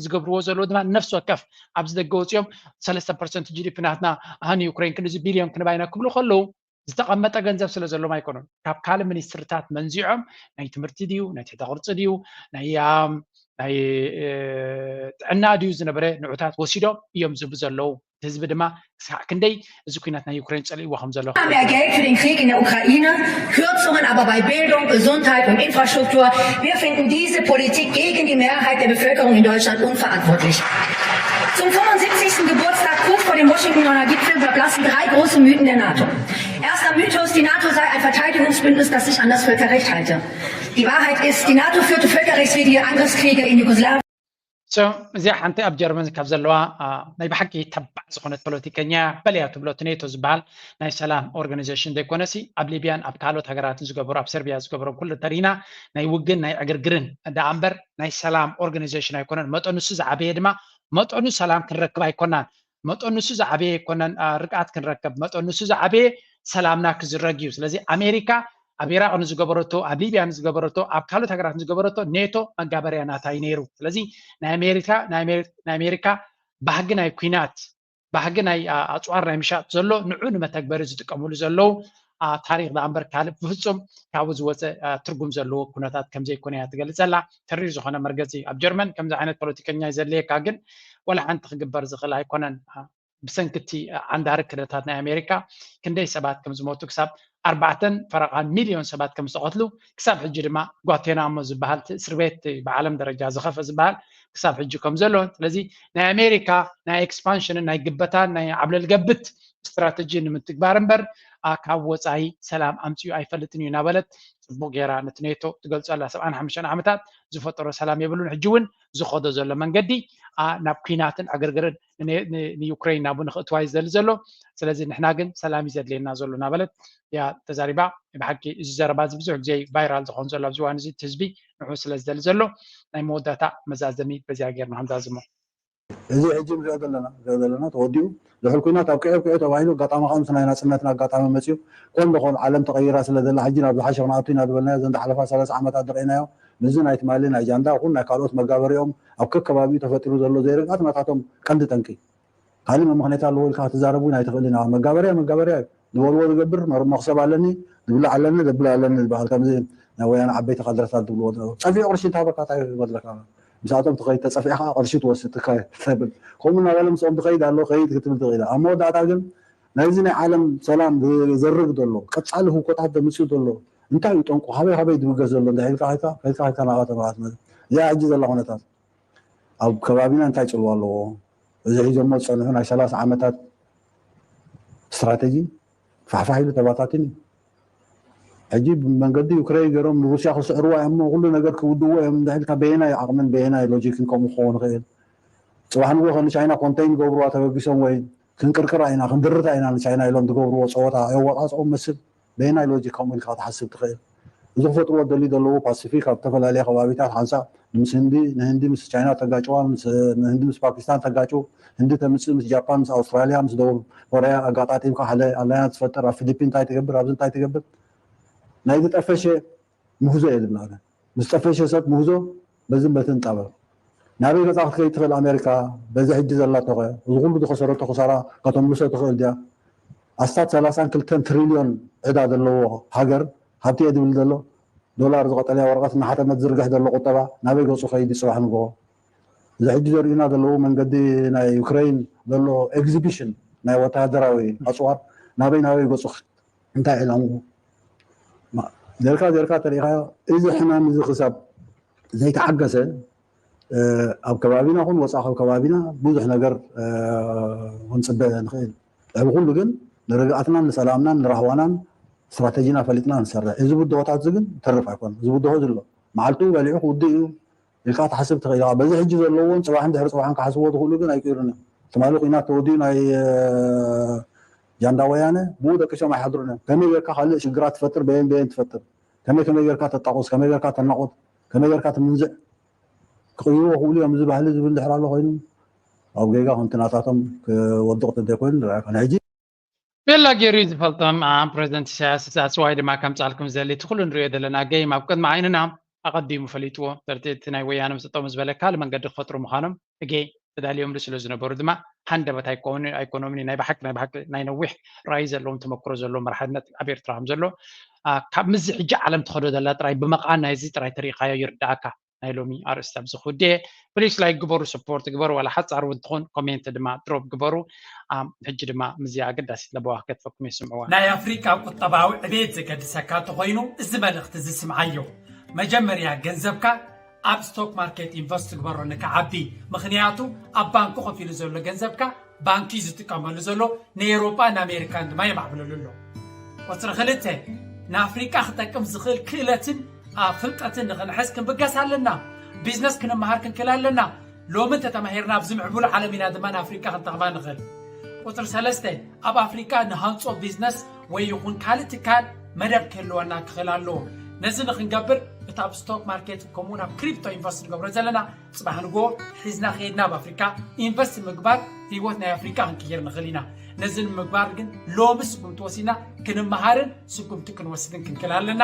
ዝገብርዎ ዘለዉ ድማ ነፍሲ ወከፍ ኣብዚ ደገ ወፂኦም ሰለስተ ፐርሰንት ጂዲፒ ናትና ኣህን ዩክሬን ክንዚ ቢልዮን ክንባይና ክብሉ ከለዉ ዝተቐመጠ ገንዘብ ስለ ዘሎም ኣይኮኑን። ካብ ካልእ ሚኒስትርታት መንዚዖም ናይ ትምህርቲ ድዩ ናይ ትሕተ ቅርፂ ድዩ ናይ ናይ ጥዕና ድዩ ዝነበረ ንዑታት ወሲዶም እዮም ዝህቡ ዘለዉ። ህዝቢ ድማ ክሳዕ ክንደይ እዚ ኩናት ናይ ዩክሬን ጸሊእዎ ከም ዘሎ Mehr Geld für den Krieg in der Ukraine, Kürzungen aber bei Bildung, Gesundheit und Infrastruktur. Wir finden diese Politik gegen die Mehrheit der Bevölkerung in Deutschland unverantwortlich. Zum fünfundsiebzigsten Geburtstag, kurz vor dem Washingtoner Gipfel, verblassen drei große Mythen der NATO. Erster Mythos, die NATO sei ein Verteidigungsbündnis, das sich an das Völkerrecht halte. Die Wahrheit ist, die NATO führte völkerrechtswidrige Angriffskriege in Jugoslawien. እዚኣ ሓንቲ ኣብ ጀርመን ካብ ዘለዋ ናይ ብሓቂ ተባዕ ዝኾነት ፖለቲከኛ በልያ ትብሎ እቲ ኔቶ ዝበሃል ናይ ሰላም ኦርጋኒዜሽን ዘይኮነሲ ኣብ ሊብያን ኣብ ካልኦት ሃገራትን ዝገበሩ ኣብ ሰርቢያ ዝገበሮም ኩሉ ተሪና ናይ ውግን ናይ ዕግርግርን ደኣ እምበር ናይ ሰላም ኦርጋኒዜሽን ኣይኮነን። መጠኑ እሱ ዝዓበየ ድማ መጠኑ ሰላም ክንረክብ ኣይኮናን። መጠኑ እሱ ዝዓበየ ኣይኮነን ርግኣት ክንረክብ። መጠኑ እሱ ዝዓበየ ሰላምና ክዝረግ እዩ። ስለዚ ኣሜሪካ ኣብ ኢራቅ ንዝገበረቶ ኣብ ሊብያ ንዝገበረቶ ኣብ ካልኦት ሃገራት ንዝገበረቶ ኔቶ መጋበርያ ናታ እዩ ነይሩ። ስለዚ ናይ ኣሜሪካ ናይ ኣሜሪካ ባህጊ ናይ ኩናት ባህጊ ናይ ኣፅዋር ናይ ምሻጥ ዘሎ ንዑ ንመተግበሪ ዝጥቀምሉ ዘለዉ ታሪክ ደኣ እምበር ካልእ ብፍፁም ካብኡ ዝወፀ ትርጉም ዘለዎ ኩነታት ከምዘይኮነ እያ ትገልፅ ዘላ። ተሪር ዝኾነ መርገፂ ኣብ ጀርመን ከምዚ ዓይነት ፖለቲከኛ እዩ ዘድልየካ ግን ወላ ሓንቲ ክግበር ዝኽእል ኣይኮነን። ብሰንኪ እቲ ዓንዳሪ ክደታት ናይ ኣሜሪካ ክንደይ ሰባት ከም ዝሞቱ ክሳብ ኣርባዕተን ፈረቓን ሚልዮን ሰባት ከም ዝተቐትሉ ክሳብ ሕጂ ድማ ጓቴናሞ ዝበሃል እቲ እስር ቤት ብዓለም ደረጃ ዝኸፈ ዝበሃል ክሳብ ሕጂ ከም ዘሎ ስለዚ ናይ ኣሜሪካ ናይ ኤክስፓንሽንን ናይ ግበታን ናይ ዓብለል ገብት ስትራተጂ ንምትግባር እምበር ካብ ወፃኢ ሰላም ኣምፅኡ ኣይፈልጥን እዩ እናበለት ፅቡቅ ገይራ ነቲ ኔቶ ትገልፆ ኣላ። ሰብዓን ሓሙሽተን ዓመታት ዝፈጠሮ ሰላም የብሉን። ሕጂ እውን ዝኸዶ ዘሎ መንገዲ ናብ ኩናትን ዕግርግርን ንዩክሬን ናብኡ ንክእትዋ እዩ ዝደሊ ዘሎ። ስለዚ ንሕና ግን ሰላም እዩ ዘድልየና ዘሎ እናበለት እያ ተዛሪባ። ብሓቂ እዚ ዘረባ እዚ ብዙሕ ግዜ ቫይራል ዝኸውን ዘሎ ኣብዚ እዋን እዚ ህዝቢ ንዑ ስለ ዝደሊ ዘሎ ናይ መወዳእታ መዛዘሚ በዚኣ ገይርና ክንዛዝሞ። እዚ ሕጂ ንሪኦ ዘለና ንሪኦ ዘለና ተወዲኡ ዝሑል ኩናት ኣብ ቅዕብ ቅዕብ ተባሂሉ ኣጋጣሚ ከዓ ምስ ናይ ናፅነትና ኣጋጣሚ መፅዩ ኮን ደኾን ዓለም ተቐይራ ስለ ዘላ ሕጂ ናብ ዝሓሸ ክንኣቱ ኢና ዝበልናዮ ዘን ዝሓለፋ ሰላሳ ዓመታት ደቂናዮ ምስዚ ናይ ትማሊ ናይ ጃንዳ ኹን ናይ ካልኦት መጋበሪኦም ኣብ ከከባቢኡ ተፈጢሩ ዘሎ ዘይርግኣት ናታቶም ቀንዲ ጠንቂ ካሊእ መመኽነያት ኣለዎ ኢልካ ክትዛረብ እውን ኣይትኽእልን ኢኻ። መጋበርያ መጋበርያ እዩ። ዝበልዎ ዝገብር መር- መኽሰብ ኣለኒ፣ ዝብላዕ ኣለኒ፣ ዘብልዕ ኣለኒ ዝበሃል ከምዚ ናይ ወያነ ዓበይቲ ካድረታት ዝብልዎ ዘለዉ። ጸፊዑ ቅርሺ እንተሃበካ እንታይ ክበድለካ? ምስኣቶም ትኸይድ ተጸፊዕኻ ቅርሺ ትወስድ ትካየድ ተብል። ከምኡ እናበለ ምስኦም ትኸይድ ኣሎ ከይድ ክትብል ትኽእል ኢኻ። ኣብ መወዳእታ ግን ናይዚ ናይ ዓለም ሰላም ዘርግ ዘሎ ቀጻሊ ህውኮታት ዘምጽእ ዘሎ እንታይ እዩ ጠንቁ? ካበይ ካበይ ዝብገስ ዘሎ እንተ ኢልካ ከይድካ ከይድካ ከይድካ ናብኣ ተመልከት። እዚኣ ሕጂ ዘላ ኩነታት ኣብ ከባቢና እንታይ ጽልዋ ኣለዎ? እዚ ሒዞሞ ዝጸንሑ ናይ ሰላሳ ዓመታት ስትራተጂ ፋሕፋሕ ኢሉ ተባታትን እዩ። ሕጂ ብመንገዲ ዩክሬን ገይሮም ንሩስያ ክስዕርዋ እዮም እሞ ኩሉ ነገር ክውድዎ እዮም እንድሕልካ በየናይ ዓቕምን በየናይ ሎጂክን ከምኡ ክኸውን ይኽእል? ጽባሕ ንግሆ ከ ንቻይና ኮንተይን ገብርዋ ተበጊሶም ወይ ክንቅርቅራ ኢና ክንድርታ ኢና ንቻይና ኢሎም ዝገብርዎ ጸወታ የወቃጽኦም መስል በየናይ ሎጂክ ከምኡ ኢልካ ክትሓስብ ትኽእል? እዚ ክፈጥርዎ ደልዩ ዘለዉ ፓሲፊክ ኣብ ዝተፈላለየ ከባቢታት ሓንሳእ ምስ ህንዲ ንህንዲ ምስ ቻይና ተጋጭዋ ንህንዲ ምስ ፓኪስታን ተጋጩ ህንዲ ተምፅእ ምስ ጃፓን ምስ ኣውስትራሊያ ምስ ደቡብ ኮርያ ኣጋጣጢምካ ሓደ ኣላያንስ ትፈጥር ኣብ ፊሊፒን እንታይ ትገብር ኣብዚ እንታይ ትገብር ናይ ዝጠፈሸ ምህዞ እየ ዝብላ ኣነ ምስ ጠፈሸ ሰብ ምህዞ በዝን በትን ጠበብ ናበይ ገፃ ክትከይድ ትኽእል ኣሜሪካ በዚ ሕጂ ዘላቶኸ እዚ ኩሉ ዝኸሰረቶ ክሳራ ከተምልሶ ትኽእል ድያ ኣስታት ሰላሳን ክልተን ትሪልዮን ዕዳ ዘለዎ ሃገር ሃብቲ እየ ዝብል ዘሎ ዶላር ዝቐጠልያ ወረቐት እናሓተመ ዝዝርግሕ ዘሎ ቁጠባ ናበይ ገፁ ከይድ እዩ ፅባሕ ንግሆ እዚ ሕጂ ዘርእዩና ዘለዉ መንገዲ ናይ ዩክረይን ዘሎ ኤግዚቢሽን ናይ ወተሃደራዊ ኣፅዋር ናበይ ናበይ ገፁ እንታይ ዕላምኡ ጌርካ ጌርካ ተሪኢኻዮ እዚ ሕማም እዚ ክሳብ ዘይተሓገሰ ኣብ ከባቢና ኹን ወፃኢ ካብ ከባቢና ብዙሕ ነገር ክንፅበ ንኽእል ልዕሊ ኩሉ ግን ንርግኣትናን ንሰላምናን ንራህዋናን ስትራተጂና ፈሊጥና ንሰርሕ እዚ ብድሆታት እዚ ግን ተርፍ ኣይኮነ እዚ ብድሆ ዝሎ መዓልቱ በሊዑ ክውድእ እዩ ኢልካ ትሓስብ ትኽእል ኢኻ በዚ ሕጂ ዘለዎም ፅባሕን ድሕሪ ፅባሕን ክሓስብዎ ዝኽእሉ ግን ኣይቅይሩን እዮም ትማሊ ኩናት ተወዲኡ ናይ ጃንዳ ወያነ ብኡ ደቂሶም ኣይሓድሩን እዮም ከመይ ጌርካ ካልእ ሽግራት ትፈጥር በየን በየን ትፈጥር ከመይ ከመይ ጌርካ ተጣቑስ ከመይ ጌርካ ተናቑት ከመይ ጌርካ ትምንዝዕ ክቕይርዎ ክእሉ እዮም እዚ ባህሊ ዝብል ድሕር ኣሎ ኮይኑ ኣብ ጌጋ ከምቲ ናታቶም ክወድቕ እንተዘይኮይኑ ንርኣካ ናይ ሕጂ ቤላ ገይሩ እዩ ዝፈልጦም ፕሬዚደንት ኢሳያስ ሳስዋይ ድማ ከምፃልኩም ዘሊ እቲ ኩሉ ንሪኦ ዘለና ገይም ኣብ ቅድሚ ዓይንና ኣቐዲሙ ፈሊጥዎ ተርቲ እቲ ናይ ወያነ ምስ ጠጠው ምስ በለ ካልእ መንገዲ ክፈጥሩ ምዃኖም እጌ ተዳልዮምሉ ስለ ዝነበሩ ድማ ሃንደበት ኣይኮኑን ኣይኮኖምን እዩ ናይ ብሓቂ ናይ ብሓቂ ናይ ነዊሕ ራእይ ዘለዎም ተመክሮ ዘለዎም መራሕነት ኣብ ኤርትራ ከም ዘሎ ካብ ምዚ ሕጂ ዓለም ትኸዶ ዘላ ጥራይ ብመቕዓን ናይዚ ጥራይ ተሪእኻዮ ይርዳእካ ናይ ሎሚ ኣርእስቲ ኣብዚ ክውድእ ፕሊስ ላይክ ግበሩ ሰፖርት ግበሩ ዋላ ሓፃር እውን ትኾን ኮሜንት ድማ ድሮፕ ግበሩ ሕጂ ድማ ምዚኣ ኣገዳሲት ለበዋ ክገድፈኩም የስምዕዋ ናይ ኣፍሪቃ ቁጠባዊ ዕቤት ዘገድሰካ እንተኾይኑ እዚ መልእኽቲ እዚ ስምዓዮ መጀመርያ ገንዘብካ ኣብ ስቶክ ማርኬት ኢንቨስት ግበሮ ንክዓቢ ምኽንያቱ ኣብ ባንኪ ኮፍ ኢሉ ዘሎ ገንዘብካ ባንኪ እዩ ዝጥቀመሉ ዘሎ ንኤሮጳ ንኣሜሪካን ድማ የማዕብለሉ ኣሎ ቁፅሪ ክልተ ንኣፍሪቃ ክጠቅም ዝኽእል ክእለትን ኣብ ፍልጠትን ንኽንሕዝ ክንብገስ ኣለና ቢዝነስ ክንመሃር ክንክእል ኣለና ሎሚ እንተተማሂርና ኣብዚ ምዕቡል ዓለም ኢና ድማ ንኣፍሪቃ ክንጠቕማ ንኽእል ቁፅሪ ሰለስተ ኣብ ኣፍሪቃ ንሃንፆ ቢዝነስ ወይ ይኹን ካልእ ትካል መደብ ክህልወና ክኽእል ኣለዎ ነዚ ንክንገብር እቲ ኣብ ስቶክ ማርኬት ከምኡውን ኣብ ክሪፕቶ ኢንቨስት ንገብሮ ዘለና ፅባሕ ንጎ ሒዝና ከይድና ኣብ ኣፍሪካ ኢንቨስት ምግባር ህይወት ናይ ኣፍሪካ ክንቅይር ንኽእል ኢና ነዚ ንምግባር ግን ሎሚ ስጉምቲ ወሲድና ክንመሃርን ስጉምቲ ክንወስድን ክንክእል ኣለና